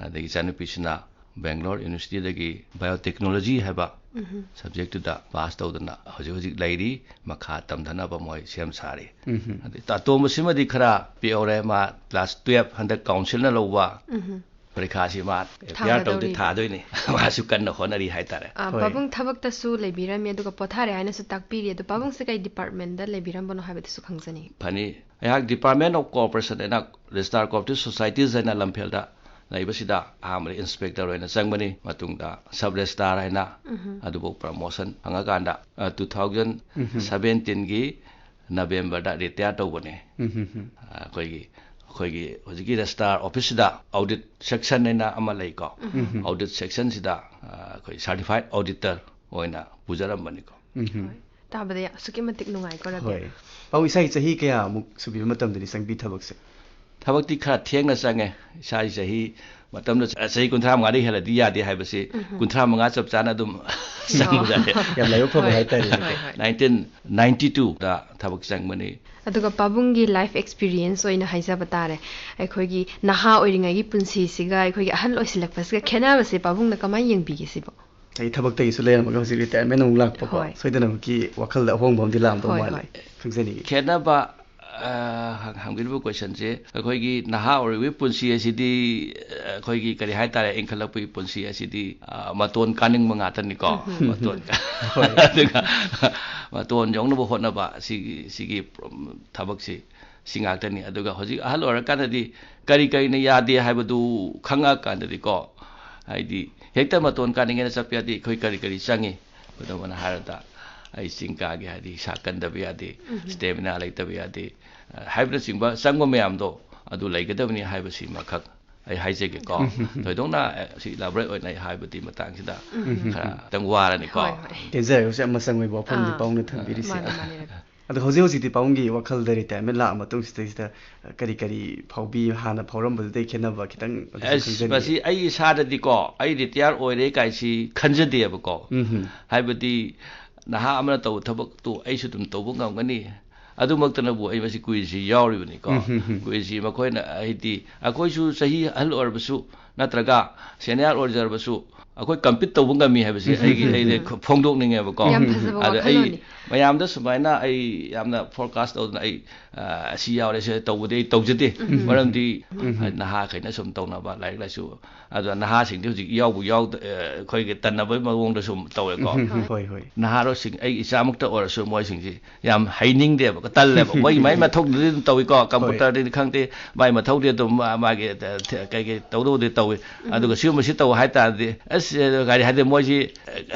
ꯑꯗꯒꯤ ꯏꯆꯥꯅꯨꯄꯤꯁꯤꯅ Bangalore Universityꯗꯒꯤ biotechnology ꯍꯥꯏꯕ ꯎꯝ꯫ Subjectꯇꯨꯗ pass ꯇꯧꯗꯅ ꯍꯧꯖꯤꯛ ꯍꯧꯖꯤꯛ ꯂꯩꯔꯤ, ꯃꯈꯥ ꯇꯝꯊꯅꯕ ꯃꯣꯏ ꯁꯦꯝ ꯁꯥꯔꯤ꯫ ꯎꯝ꯫ ꯑꯗꯩ ꯑꯇꯣꯝꯕꯁꯤꯃꯗꯤ ꯈꯔ ꯄꯤꯛꯍꯧꯔꯦ, ꯃꯥ class twelve ꯍꯟꯗꯛ councilꯅ ꯂꯧꯕ ꯎꯝ꯫ ꯄꯔꯤꯈꯥꯁꯤ ꯃꯥ appear ꯇꯧꯗꯣꯏ ꯊꯥꯒꯗꯧꯔꯤꯕ꯫ ꯊꯥꯗꯣꯏꯅꯤ꯫ ꯃꯥꯁꯨ ꯀꯟꯅ ꯍꯣꯠꯅꯔꯤ ꯍꯥꯏꯇꯥꯔꯦ꯫ ꯑ, ꯍꯣꯏ꯫ ꯄꯥꯕꯨꯡ ꯊꯕꯛꯇꯁꯨ ꯂꯩꯕꯤꯔꯝꯃꯤ, ꯑꯗꯨꯒ ꯄꯣꯊꯥꯔꯦ ꯍꯥꯏꯅꯁꯨ ꯇꯥꯛꯄꯤꯔꯤ꯫ ꯑꯗꯣ ꯄꯥꯕꯨꯡꯁꯦ ꯀꯩ departmentꯇ ꯂꯩꯕꯤꯔꯝꯕꯅꯣ ꯍꯥꯏꯕꯗꯨꯁꯨ ꯈꯪꯖꯅꯤꯡꯉꯤ꯫ ꯐꯅꯤ, ꯑꯩꯍꯥꯛ Department of Cooperation ꯍꯥꯏꯅ Registrar Cooperative Societies ꯍꯥꯏꯅ ꯂꯝꯐꯦꯜꯗ ꯂꯩꯕꯁꯤꯗ ꯑꯍꯥꯟꯕꯗ inspector ꯑꯣꯏꯅ ꯆꯪꯕꯅꯤ, ꯃꯇꯨꯡꯗ sub registrar ꯍꯥꯏꯅ ꯎꯝ꯫ ꯑꯗꯨꯕꯨ promotion ꯐꯪꯉꯀꯥꯟꯗ, ꯑ, two thousand seventeenꯒꯤ Novemberꯗ retire ꯇꯧꯕꯅꯦ꯫ ꯎꯝ, ꯎꯝ, ꯎꯝ꯫ ꯑ, ꯑꯩꯈꯣꯏꯒꯤ, ꯑꯩꯈꯣꯏꯒꯤ ꯍꯧꯖꯤꯛꯀꯤ registrar officeꯁꯤꯗ audit section ꯍꯥꯏꯅ ꯑꯃ ꯂꯩꯀꯣ꯫ ꯎꯝ꯫ Audit sectionꯁꯤꯗ, ꯑ, ꯑꯩꯈꯣꯏ certified auditor ꯑꯣꯏꯅ ꯄꯨꯖꯔꯝꯕꯅꯤꯀꯣ꯫ ꯎꯝ, ꯎꯝ꯫ ꯍꯣꯏ꯫ ꯇꯥꯕꯗ ꯌꯥꯝ, ꯑꯁꯨꯛꯀꯤ ꯃꯇꯤꯛ ꯅꯨꯡꯉꯥꯏꯀꯣ, ꯔꯕꯤꯌꯥ꯫ ꯍꯣꯏ꯫ ꯄꯥꯕꯨꯡ, ꯏꯁꯥꯒꯤ ꯆꯍꯤ ꯀꯌꯥꯃꯨꯛ ꯁꯨꯕꯤꯕ ꯃꯇꯝꯗꯗꯤ ꯆꯪꯕꯤ ꯊꯕꯛꯁꯦ? ꯊꯕꯛꯇꯤ ꯈꯔ ꯊꯦꯡꯅ ꯆꯪꯉꯦ꯫ ꯏꯁꯥꯒꯤ ꯆꯍꯤ ꯃꯇꯝꯗ ꯆ-, ꯆꯍꯤ ꯀꯨꯟꯊ꯭ꯔꯥ ꯃꯉꯥꯗꯒꯤ ꯍꯦꯜꯂꯗꯤ ꯌꯥꯗꯦ ꯍꯥꯏꯕꯁꯤ ꯎꯝ꯫ ꯀꯨꯟꯊ꯭ꯔꯥ ꯃꯉꯥ ꯆꯞ ꯆꯥꯅ ꯑꯗꯨꯝ ꯆꯪꯕꯖꯥꯠꯅꯤ꯫ ꯌꯥꯝ ꯂꯥꯏꯕꯛ ꯐꯕ ꯍꯣꯏ꯫ ꯍꯥꯏꯇꯥꯔꯦꯅꯦꯀꯣ꯫ ꯍꯣꯏ, ꯍꯣꯏ꯫ Nineteen ninety twoꯗ ꯊꯕꯛ ꯆꯪꯕꯅꯤ꯫ ꯑꯗꯨꯒ ꯄꯥꯕꯨꯡꯒꯤ life experience ꯑꯣꯏꯅ ꯍꯥꯏꯖꯕ ꯇꯥꯔꯦ, ꯑꯩꯈꯣꯏꯒꯤ ꯅꯍꯥ ꯑꯣꯏꯔꯤꯉꯩꯒꯤ ꯄꯨꯟꯁꯤꯁꯤꯒ ꯑꯩꯈꯣꯏꯒꯤ ꯑꯍꯜ ꯑꯣꯏꯁꯤꯜꯂꯛꯄꯁꯤꯒ ꯈꯦꯠꯅꯕꯁꯦ ꯄꯥꯕꯨꯡꯅ ꯀꯃꯥꯏꯅ ꯌꯦꯡꯕꯤꯒꯦ ꯁꯤꯕꯣ? ꯑꯩ ꯊꯕꯛꯇꯒꯤꯁꯨ ꯂꯩꯔꯝꯃꯒ ꯍꯧꯖꯤꯛ retirement ꯑꯃꯨꯛ ꯂꯥꯛꯄꯀꯣ, ꯍꯣꯏ꯫ ꯁꯣꯏꯗꯅꯃꯛꯀꯤ ꯋꯥꯈꯜꯗ ꯑꯍꯣꯡꯕ ꯑꯃꯗꯤ ꯂꯥꯛꯑꯝꯗꯧ ꯍꯣꯏ, ꯃꯥꯜꯂꯤ꯫ ꯍꯣꯏ꯫ ꯈꯪꯖꯅꯤꯡꯉꯤ꯫ ꯈꯦꯠꯅꯕ, ꯑ, ꯍꯪ-, ꯍꯪꯕꯤꯔꯤꯕ questionꯁꯦ, ꯑꯩꯈꯣꯏꯒꯤ ꯅꯍꯥ ꯑꯣꯏꯔꯤꯕꯒꯤ ꯄꯨꯟꯁꯤ ꯑꯁꯤꯗꯤ, ꯑ, ꯑꯩꯈꯣꯏꯒꯤ ꯀꯔꯤ ꯍꯥꯏꯇꯥꯔꯦ, ꯏꯟꯈꯠꯂꯛꯄꯒꯤ ꯄꯨꯟꯁꯤ ꯑꯁꯤꯗꯤ, ꯑ, ꯃꯇꯣꯟ ꯀꯥꯅꯤꯡꯕ ꯉꯥꯛꯇꯅꯤꯀꯣ꯫ ꯎꯝ꯫ ꯃꯇꯣꯟ ꯀꯥ-, ꯍꯣꯏ꯫ ꯑꯗꯨꯒ ꯃꯇꯣꯟ ꯌꯧꯅꯕ ꯍꯣꯠꯅꯕ, ꯁꯤꯒꯤ, ꯁꯤꯒꯤ ꯊꯕꯛꯁꯤ ꯁꯤ ꯉꯥꯛꯇꯅꯤ꯫ ꯑꯗꯨꯒ ꯍꯧꯖꯤꯛ ꯑꯍꯜ ꯑꯣꯏꯔꯀꯥꯟꯗꯗꯤ ꯀꯔꯤ ꯀꯔꯤꯅ ꯌꯥꯗꯦ ꯍꯥꯏꯕꯗꯨ ꯈꯪꯉꯛꯑꯀꯥꯟꯗꯗꯤꯀꯣ, ꯍꯥꯏꯗꯤ ꯍꯦꯛꯇ ꯃꯇꯣꯟ ꯀꯥꯅꯤꯡꯉꯦꯅ ꯆꯠꯄ ꯌꯥꯗꯦ꯫ ꯑꯩꯈꯣꯏ ꯀꯔꯤ ꯀꯔꯤ ꯆꯪꯉꯤ? ꯈꯨꯗꯝ ꯑꯣꯏꯅ ꯍꯥꯏꯔꯕꯗ, ꯑꯩ ꯆꯤꯡ ꯀꯥꯒꯦ ꯍꯥꯏꯗꯤ ꯏꯁꯥ ꯀꯟꯗꯕ ꯌꯥꯗꯦ, ꯎꯝ꯫ Stamina ꯂꯩꯇꯕ ꯌꯥꯗꯦ, ꯑ, ꯍꯥꯏꯕꯅꯆꯤꯡꯕ ꯆꯪꯕ ꯃꯌꯥꯝꯗꯣ ꯑꯗꯨ ꯂꯩꯒꯗꯕꯅꯤ ꯍꯥꯏꯕꯁꯤꯃꯈꯛ ꯑꯩ ꯍꯥꯏꯖꯒꯦꯀꯣ꯫ ꯎꯝ꯫ ꯊꯣꯏꯗꯣꯛꯅ, ꯑ, ꯁꯤ elaborate ꯑꯣꯏꯅ ꯑꯩ ꯍꯥꯏꯕꯗꯤ ꯃꯇꯥꯡꯁꯤꯗ ꯎꯝ꯫ ꯈꯔ ꯈꯤꯇꯪ ꯋꯥꯔꯅꯤꯀꯣ꯫ ꯍꯣꯏ, ꯍꯣꯏ꯫ ꯇꯦꯟꯖꯔꯒꯁꯨ ꯌꯥꯝ ꯃꯆꯪ ꯑꯣꯏꯕ ꯋꯥꯐꯝꯅꯤ ꯑꯥ꯫ ꯄꯥꯎꯅ ꯊꯝꯕꯤꯔꯤꯁꯦ꯫ ꯃꯥꯅꯦ, ꯃꯥꯅꯦ꯫ ꯑꯗꯣ ꯍꯧꯖꯤꯛ ꯍꯧꯖꯤꯛꯇꯤ ꯄꯥꯕꯨꯡꯒꯤ ꯋꯥꯈꯜꯗ ꯔꯤꯇꯥꯌꯔꯃꯦꯟ ꯂꯥꯛꯑ ꯃꯇꯨꯡꯁꯤꯗꯩꯁꯤꯗ ꯀꯔꯤ ꯀꯔꯤ ꯐꯥꯎꯕꯤ, ꯍꯥꯟꯅ ꯐꯥꯎꯔꯝꯕꯗꯨꯗꯩ ꯈꯦꯠꯅꯕ ꯈꯤꯇꯪ ꯑꯗꯨꯁꯨ ꯑꯁ ꯈꯪꯖꯅꯤꯡꯉꯤ꯫ ꯃꯁꯤ ꯑꯩ ꯏꯁꯥꯗꯗꯤꯀꯣ, ꯑꯩ ꯔꯤꯇꯥꯌꯔ ꯑꯣꯏꯔꯦ ꯀꯥꯏꯁꯤ ꯈꯟꯖꯗꯦꯕꯀꯣ꯫ ꯎꯝ ꯍꯝ꯫ ꯍꯥꯏꯕꯗꯤ ꯅꯍꯥ ꯑꯃꯅ ꯇꯧꯕ ꯊꯕꯛꯇꯨ ꯑꯩꯁꯨ ꯑꯗꯨꯝ ꯇꯧꯕ ꯉꯝꯒꯅꯤ꯫ ꯑꯗꯨꯃꯛꯇꯅꯕꯨ ꯑꯩ ꯃꯁꯤ ꯀꯨꯏꯖꯤ ꯌꯥꯎꯔꯤꯕꯅꯤꯀꯣ꯫ ꯎꯝ ꯍꯝ ꯍꯝ꯫ ꯀꯨꯏꯖꯤ ꯃꯈꯣꯏꯅ ꯍꯥꯏꯗꯤ ꯑꯩꯈꯣꯏꯁꯨ ꯆꯍꯤ ꯑꯍꯜ ꯑꯣꯏꯔꯕꯁꯨ ꯅꯠꯇ꯭ꯔꯒ ꯁꯦꯅꯤꯌꯔ ꯑꯣꯏꯖꯔꯕꯁꯨ ꯑꯩꯈꯣꯏ ꯀꯝꯄꯤꯠ ꯇꯧꯕ ꯉꯝꯃꯤ ꯍꯥꯏꯕꯁꯤ ꯎꯝ ꯍꯝ ꯑꯩꯒꯤ ꯍꯝ ꯑꯩꯗ ꯍꯝ꯫ ꯐꯣꯡꯗꯣꯛꯅꯤꯡꯉꯦꯕꯀꯣ꯫ ꯌꯥꯝ ꯐꯖꯕ ꯑꯗ ꯑꯩ ꯋꯥꯈꯜꯂꯣꯟꯅꯤ꯫ ꯃꯌꯥꯝꯗ ꯁꯨꯃꯥꯏꯅ ꯑꯩ ꯌꯥꯝꯅ ꯐꯣꯔꯀꯥꯁ ꯇꯧꯗꯅ ꯑꯩ ꯑ, ꯑꯁꯤ ꯌꯥꯎꯔꯦ ꯁꯤ ꯇꯧꯕꯗꯤ ꯑꯩ ꯇꯧꯖꯗꯦ꯫ ꯎꯝ꯫ ꯃꯔꯝꯗꯤ ꯎꯝ꯫ ꯅꯍꯥꯈꯩꯅ ꯁꯨꯝ ꯇꯧꯅꯕ ꯂꯥꯏꯔꯤꯛ ꯂꯥꯏꯁꯨ ꯑꯗꯣ ꯅꯍꯥꯁꯤꯡꯗꯤ ꯍꯧꯖꯤꯛ ꯌꯥꯎꯕ ꯌꯥꯎꯗ ꯑ, ꯑꯩꯈꯣꯏꯒꯤ ꯇꯟꯅꯕꯒꯤ ꯃꯑꯣꯡꯗ ꯁꯨꯝ ꯇꯧꯋꯦꯀꯣ꯫ ꯎꯝ, ꯍꯣꯏ ꯍꯣꯏ꯫ ꯅꯍꯥꯔꯣꯜꯁꯤꯡ ꯑꯩ ꯏꯆꯥꯃꯛꯇ ꯑꯣꯏꯔꯁꯨ ꯃꯣꯏꯁꯤꯡꯁꯤ ꯌꯥꯝ ꯍꯩꯅꯤꯡꯗꯦꯕ, ꯇꯜꯂꯦꯕ꯫ ꯃꯣꯏ ꯃꯥꯏ ꯃꯊꯧꯗꯨꯗꯤ ꯑꯗꯨꯝ ꯇꯧꯏꯀꯣ, ꯀꯝꯄ꯭ꯌꯨꯇꯔꯗꯅꯤ ꯈꯪꯗꯦ, ꯃꯥꯏ ꯃꯊꯧꯗꯤ ꯑꯗꯨꯝ ꯃꯥ- ꯃꯥꯒꯤ ꯑ, ꯊ- ꯀꯩ ꯀꯩ ꯇꯧꯗꯧꯗꯤ ꯇꯧꯏ꯫ ꯑꯗꯨꯒ ꯁꯤꯒꯨꯝꯕꯁꯤ ꯇꯧ ꯍꯥꯏꯇꯥꯔꯗꯤ ꯑꯁ ꯀꯔꯤ ꯍꯥꯏꯗꯤ ꯃꯣꯏꯁꯤ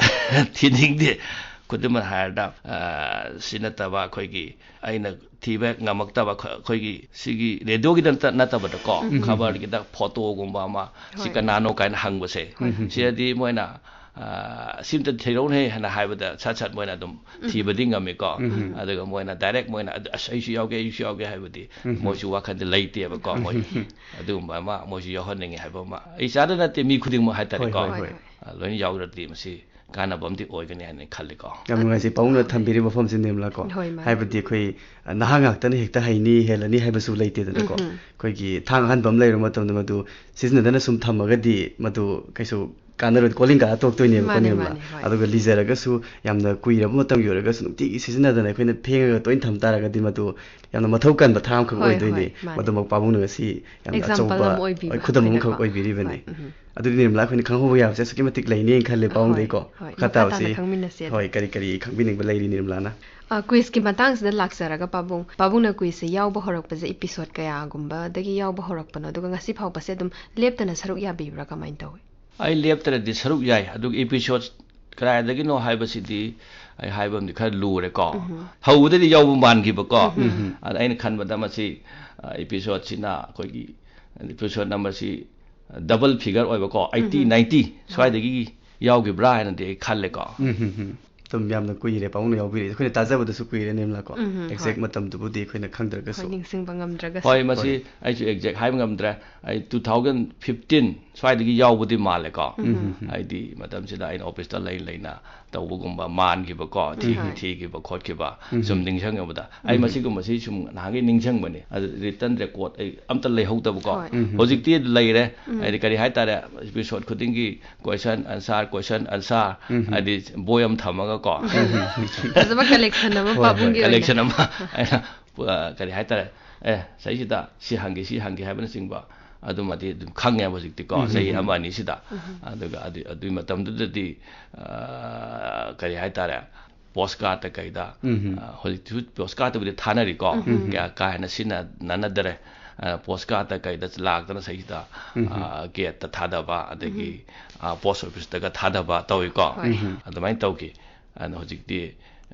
ꯊꯤꯅꯤꯡꯗꯦ꯫ ꯈꯨꯗꯝ ꯑꯣꯏꯅ ꯍꯥꯏꯔꯕꯗ ꯑ, ꯁꯤ ꯅꯠꯇꯕ ꯑꯩꯈꯣꯏꯒꯤ ꯑꯩꯅ ꯊꯤꯕ ꯉꯝꯃꯛꯇꯕ ꯑꯩꯈꯣꯏ- ꯑꯩꯈꯣꯏꯒꯤ ꯁꯤꯒꯤ ꯔꯦꯗꯤꯑꯣꯒꯤꯗ ꯅꯠꯇ- ꯅꯠꯇꯕꯗꯀꯣ, ꯎꯝ꯫ ꯈꯕꯔꯒꯤꯗ ꯐꯣꯇꯣꯒꯨꯝꯕ ꯑꯃ, "ꯁꯤ ꯍꯣꯏ꯫ ꯀꯅꯥꯅꯣ?" ꯀꯥꯏꯅ ꯍꯪꯕꯁꯦ, ꯍꯣꯏ꯫ ꯎꯝ꯫ ꯁꯤꯗꯗꯤ ꯃꯣꯏꯅ ꯑ, "ꯁꯤꯝꯇ ꯊꯤꯔꯛꯎꯅꯦ" ꯍꯥꯏꯅ ꯍꯥꯏꯕꯗ ꯁꯠ ꯁꯠ ꯃꯣꯏꯅ ꯑꯗꯨꯝ ꯊꯤꯕꯗꯤ ꯉꯝꯃꯤꯀꯣ꯫ ꯎꯝ꯫ ꯑꯗꯨꯒ ꯃꯣꯏꯅ ꯗꯥꯏꯔꯦꯛ ꯃꯣꯏꯅ "ꯑꯗꯨ- ꯑꯁ ꯑꯩꯁꯨ ꯌꯥꯎꯒꯦ, ꯑꯩꯁꯨ ꯌꯥꯎꯒꯦ" ꯍꯥꯏꯕꯗꯤ ꯎꯝ꯫ ꯃꯣꯏꯁꯨ ꯋꯥꯈꯜꯗ ꯂꯩꯇꯦꯕꯀꯣ꯫ ꯃꯣꯏ ꯑꯗꯨꯒꯨꯝꯕ ꯑꯃ ꯃꯣꯏꯁꯨ ꯌꯥꯎꯍꯟꯅꯤꯡꯉꯤ ꯍꯥꯏꯕ ꯑꯃ, ꯏꯆꯥꯗ ꯅꯠꯇꯦ, ꯃꯤ ꯈꯨꯗꯤꯡꯃꯛ ꯍꯥꯏꯇꯥꯔꯦꯀꯣ꯫ ꯍꯣꯏ, ꯍꯣꯏ, ꯍꯣꯏ꯫ ꯑ, ꯂꯣꯏꯅ ꯌꯥꯎꯗ꯭ꯔꯗꯤ ꯃꯁꯤ ꯀꯥꯟꯅꯕ ꯑꯃꯗꯤ ꯑꯣꯏꯒꯅꯤ ꯍꯥꯏꯅ ꯈꯜꯂꯤꯀꯣ꯫ ꯌꯥꯝ ꯅꯨꯡꯉꯥꯏꯖꯩ ꯄꯥꯕꯨꯡꯅ ꯊꯝꯕꯤꯔꯤꯕ ꯋꯥꯐꯝꯁꯤ, ꯅꯤꯔꯃꯂꯥ ꯀꯣ꯫ ꯍꯣꯏ, ꯃꯥꯅꯦ꯫ ꯍꯥꯏꯕꯗꯤ ꯑꯩꯈꯣꯏ, ꯑ, ꯅꯍꯥ ꯉꯥꯛꯇꯅ ꯍꯦꯛꯇ ꯍꯩꯅꯤ, ꯍꯦꯜꯂꯅꯤ ꯍꯥꯏꯕꯁꯨ ꯂꯩꯇꯦꯗꯅꯀꯣ꯫ ꯎꯝ, ꯎꯝ꯫ ꯑꯩꯈꯣꯏꯒꯤ ꯊꯥꯡ ꯑꯍꯟꯕ ꯑꯃ ꯂꯩꯔꯕ ꯃꯇꯝꯗ ꯃꯗꯨ ꯁꯤꯖꯤꯟꯅꯗꯅ ꯁꯨꯝ ꯊꯝꯃꯒꯗꯤ ꯃꯗꯨ ꯀꯩꯁꯨ ꯀꯥꯟꯅꯔꯣꯏ, ꯀꯣꯂꯤꯡ ꯀꯥꯔ ꯇꯣꯛꯇꯣꯏꯅꯦꯕꯀꯣ, ꯃꯥꯅꯦ, ꯅꯤꯔꯃꯂꯥ꯫ ꯃꯥꯅꯦ, ꯍꯣꯏ꯫ ꯑꯗꯨꯒ ꯂꯤꯖꯔꯒꯁꯨ ꯌꯥꯝꯅ ꯀꯨꯏꯔꯕ ꯃꯇꯝꯒꯤ ꯑꯣꯏꯔꯒꯁꯨ ꯅꯨꯡꯇꯤꯒꯤ ꯁꯤꯖꯤꯟꯅꯗꯅ ꯑꯩꯈꯣꯏꯅ ꯐꯦꯡꯉꯒ ꯇꯣꯏꯅ ꯊꯝ ꯇꯥꯔꯒꯗꯤ ꯃꯗꯨ ꯌꯥꯝꯅ ꯃꯊꯧ ꯀꯟꯕ ꯊꯥꯡ ꯑꯃꯈꯛ ꯍꯣꯏ, ꯑꯣꯏꯗꯣꯏꯅꯤ꯫ ꯍꯣꯏ, ꯃꯥꯅꯦ꯫ ꯃꯗꯨꯃꯛ ꯄꯥꯕꯨꯡꯅ ꯉꯁꯤ ꯌꯥꯝꯅ Example ꯑꯆꯧꯕ ꯑꯃ ꯑꯣꯏꯕꯤꯕ ꯈꯨꯗꯝ ꯑꯃꯈꯛ ꯑꯩꯈꯣꯏꯅꯀꯣ꯫ ꯑꯣꯏꯕꯤꯔꯤꯕꯅꯤ꯫ ꯍꯣꯏ, ꯎꯝ꯫ ꯑꯗꯨꯗꯤ ꯅꯤꯔꯃꯂꯥ, ꯑꯩꯈꯣꯏꯅ ꯈꯪꯍꯧꯕ ꯌꯥꯕꯁꯦ ꯑꯁꯨꯛꯀꯤ ꯃꯇꯤꯛ ꯂꯩꯅꯤ ꯈꯜꯂꯦ ꯄꯥꯕꯨꯡꯗꯒꯤꯀꯣ꯫ ꯍꯣꯏ, ꯃꯈꯥ ꯃꯈꯥ ꯇꯥꯅ ꯇꯥꯕꯁꯤ ꯈꯪꯃꯤꯟꯅꯁꯦ ꯑꯗꯨꯝ꯫ ꯍꯣꯏ, ꯀꯔꯤ ꯀꯔꯤ ꯈꯪꯕꯤꯅꯤꯡꯕ ꯂꯩꯔꯤ ꯅꯤꯔꯃꯂꯥꯅ? ꯑ, ꯀ꯭ꯋꯤꯖꯀꯤ ꯃꯇꯥꯡꯁꯤꯗ ꯂꯥꯛꯆꯔꯒ ꯄꯥꯕꯨꯡ, ꯄꯥꯕꯨꯡꯅ ꯀ꯭ꯋꯤꯖꯁꯦ ꯌꯥꯎꯕ ꯍꯧꯔꯛꯄꯁꯦ ꯏꯄꯤꯁꯣꯗ ꯀꯌꯥꯒꯨꯝꯕꯗꯒꯤ ꯌꯥꯎꯕ ꯍꯧꯔꯛꯄꯅꯣ, ꯑꯗꯨꯒ ꯉꯁꯤ ꯐꯥꯎꯕꯁꯦ ꯑꯗꯨꯝ ꯂꯦꯞꯇꯅ ꯁꯔꯨꯛ ꯌꯥꯕꯤꯕ꯭ꯔꯥ, ꯀꯃꯥꯏꯅ ꯇꯧꯏ? ꯑꯩ ꯂꯦꯞꯇꯅꯗꯤ ꯁꯔꯨꯛ ꯌꯥꯏ, ꯑꯗꯨꯒ ꯏꯄꯤꯁꯣꯗ ꯀꯗꯥꯏꯗꯒꯤꯅꯣ ꯍꯥꯏꯕꯁꯤꯗꯤ ꯑꯩ ꯍꯥꯏꯕ ꯑꯃꯗꯤ ꯈꯔ ꯂꯨꯔꯦꯀꯣ꯫ ꯍꯧꯕꯗꯗꯤ ꯌꯥꯎꯕ ꯃꯥꯟꯈꯤꯕꯀꯣ꯫ ꯑꯗ ꯑꯩꯅ ꯈꯟꯕꯗ ꯃꯁꯤ, ꯑ, ꯏꯄꯤꯁꯣꯗꯁꯤꯅ ꯑꯩꯈꯣꯏꯒꯤ ꯏꯄꯤꯁꯣꯗ ꯅꯝꯕꯔꯁꯤ ꯗꯕꯜ ꯐꯤꯒꯔ ꯑꯣꯏꯕꯀꯣ, ꯑꯩꯠꯇꯤ, ꯅꯥꯏꯟꯇꯤ ꯁ꯭ꯋꯥꯏꯗꯒꯤ ꯌꯥꯎꯈꯤꯕ꯭ꯔꯥ ꯍꯥꯏꯅꯗꯤ ꯑꯩ ꯈꯜꯂꯦꯀꯣ꯫ ꯎꯝ, ꯍꯝ, ꯍꯝ꯫ ꯑꯗꯨꯝ ꯌꯥꯝꯅ ꯀꯨꯏꯔꯦ ꯄꯥꯕꯨꯡꯅ ꯌꯥꯎꯕꯤꯔꯛꯏꯁꯦ꯫ ꯑꯩꯈꯣꯏꯅ ꯇꯥꯖꯕꯗꯁꯨ ꯀꯨꯏꯔꯦ, ꯅꯤꯔꯃꯂꯥ ꯀꯣ꯫ ꯎꯝ, ꯍꯝ, exact ꯍꯣꯏ꯫ ꯃꯇꯝꯗꯨꯕꯨꯗꯤ ꯑꯩꯈꯣꯏꯅ ꯈꯪꯗ꯭ꯔꯒꯁꯨ꯫ ꯍꯣꯏ, ꯅꯤꯡꯁꯤꯡꯕ ꯉꯝꯗ꯭ꯔꯒꯁꯨ꯫ ꯍꯣꯏ, ꯃꯁꯤ ꯍꯣꯏ꯫ ꯑꯩꯁꯨ exact ꯍꯥꯏꯕ ꯉꯝꯗ꯭ꯔꯦ꯫ ꯑꯩ two thousand fifteen ꯁ꯭ꯋꯥꯏꯗꯒꯤ ꯌꯥꯎꯕꯗꯤ ꯃꯥꯜꯂꯦꯀꯣ꯫ ꯎꯝ, ꯍꯝ, ꯍꯝ꯫ ꯍꯥꯏꯗꯤ ꯃꯇꯝꯁꯤꯗ ꯑꯩꯅ office ꯇ ꯂꯩ ꯂꯩꯅ ꯇꯧꯕꯒꯨꯝꯕ, ꯃꯥꯟꯈꯤꯕꯀꯣ, ꯊꯤ-, ꯍꯣꯏ꯫ ꯊꯤꯈꯤꯕ ꯈꯣꯠꯈꯤꯕ, ꯎꯝ, ꯁꯨꯝ ꯍꯝ꯫ ꯅꯤꯡꯁꯤꯡꯉꯕꯗ꯫ ꯑꯩ ꯎꯝ, ꯍꯝ꯫ ꯃꯁꯤꯒꯨꯝꯕꯁꯤ ꯁꯨꯝ ꯅꯍꯥꯟꯒꯩ ꯅꯤꯡꯁꯤꯡꯕꯅꯤ꯫ ꯑꯗꯨ written record ꯑꯩ ꯑꯝꯇ ꯂꯩꯍꯧꯗꯕꯀꯣ꯫ ꯍꯣꯏ꯫ ꯎꯝ, ꯍꯝ꯫ ꯍꯧꯖꯤꯛꯇꯤ ꯂꯩꯔꯦ꯫ ꯎꯝ꯫ ꯍꯥꯏꯗꯤ ꯀꯔꯤ ꯍꯥꯏꯇꯥꯔꯦ, episode ꯈꯨꯗꯤꯡꯒꯤ question answer, question answer, ꯎꯝ, ꯍꯝ꯫ ꯍꯥꯏꯗꯤ ꯕꯣꯏ ꯑꯃ ꯊꯝꯃꯒꯀꯣ꯫ ꯎꯝ꯫ ꯐꯖꯕ collection ꯑꯃ ꯍꯣꯏ, ꯍꯣꯏ꯫ ꯄꯥꯕꯨꯡꯒꯤ ꯑꯣꯏꯅ꯫ Collection ꯑꯃ ꯑꯩꯅ, ꯑ, ꯀꯔꯤ ꯍꯥꯏꯇꯥꯔꯦ, ꯑꯦ, ꯁꯤꯗꯩꯁꯤꯗ ꯁꯤ ꯍꯪꯒꯦ, ꯁꯤ ꯍꯪꯒꯦ ꯍꯥꯏꯕꯅꯆꯤꯡꯕ ꯑꯗꯨꯃꯗꯤ ꯑꯗꯨꯝ ꯈꯪꯉꯦꯕ ꯍꯧꯖꯤꯛꯇꯤꯀꯣ, ꯎꯝ, ꯆꯍꯤ ꯎꯝ꯫ ꯑꯃ ꯑꯅꯤꯁꯤꯗ꯫ ꯎꯝ꯫ ꯑꯗꯨꯒ ꯑꯗꯨ, ꯑꯗꯨꯒꯤ ꯃꯇꯝꯗꯨꯗꯗꯤ, ꯑ, ꯀꯔꯤ ꯍꯥꯏꯇꯥꯔꯦ, postcard ꯇ ꯀꯩꯗ, ꯎꯝ, ꯎꯝ꯫ ꯑ, ꯍꯧꯖꯤꯛꯇꯤ postcard ꯇꯕꯨꯗꯤ ꯊꯥꯅꯔꯤꯀꯣ, ꯎꯝ, ꯎꯝ꯫ ꯀꯌꯥ ꯀꯥ ꯍꯦꯟꯅ ꯁꯤꯖꯤꯟꯅꯅꯗꯔꯦ꯫ ꯑ, postcard ꯇ ꯀꯩꯗ ꯂꯥꯛꯇꯅ ꯁꯤꯗꯩꯁꯤꯗ, ꯎꯝ, ꯎꯝ꯫ ꯑ, gate ꯇ ꯊꯥꯗꯕ, ꯑꯗꯒꯤ, ꯎꯝ꯫ ꯑ, post office ꯇꯒ ꯊꯥꯗꯕ ꯇꯧꯏꯀꯣ꯫ ꯍꯣꯏ꯫ ꯎꯝ, ꯎꯝ꯫ ꯑꯗꯨꯃꯥꯏꯅ ꯇꯧꯈꯤ꯫ ꯑꯗꯣ ꯍꯧꯖꯤꯛꯇꯤ,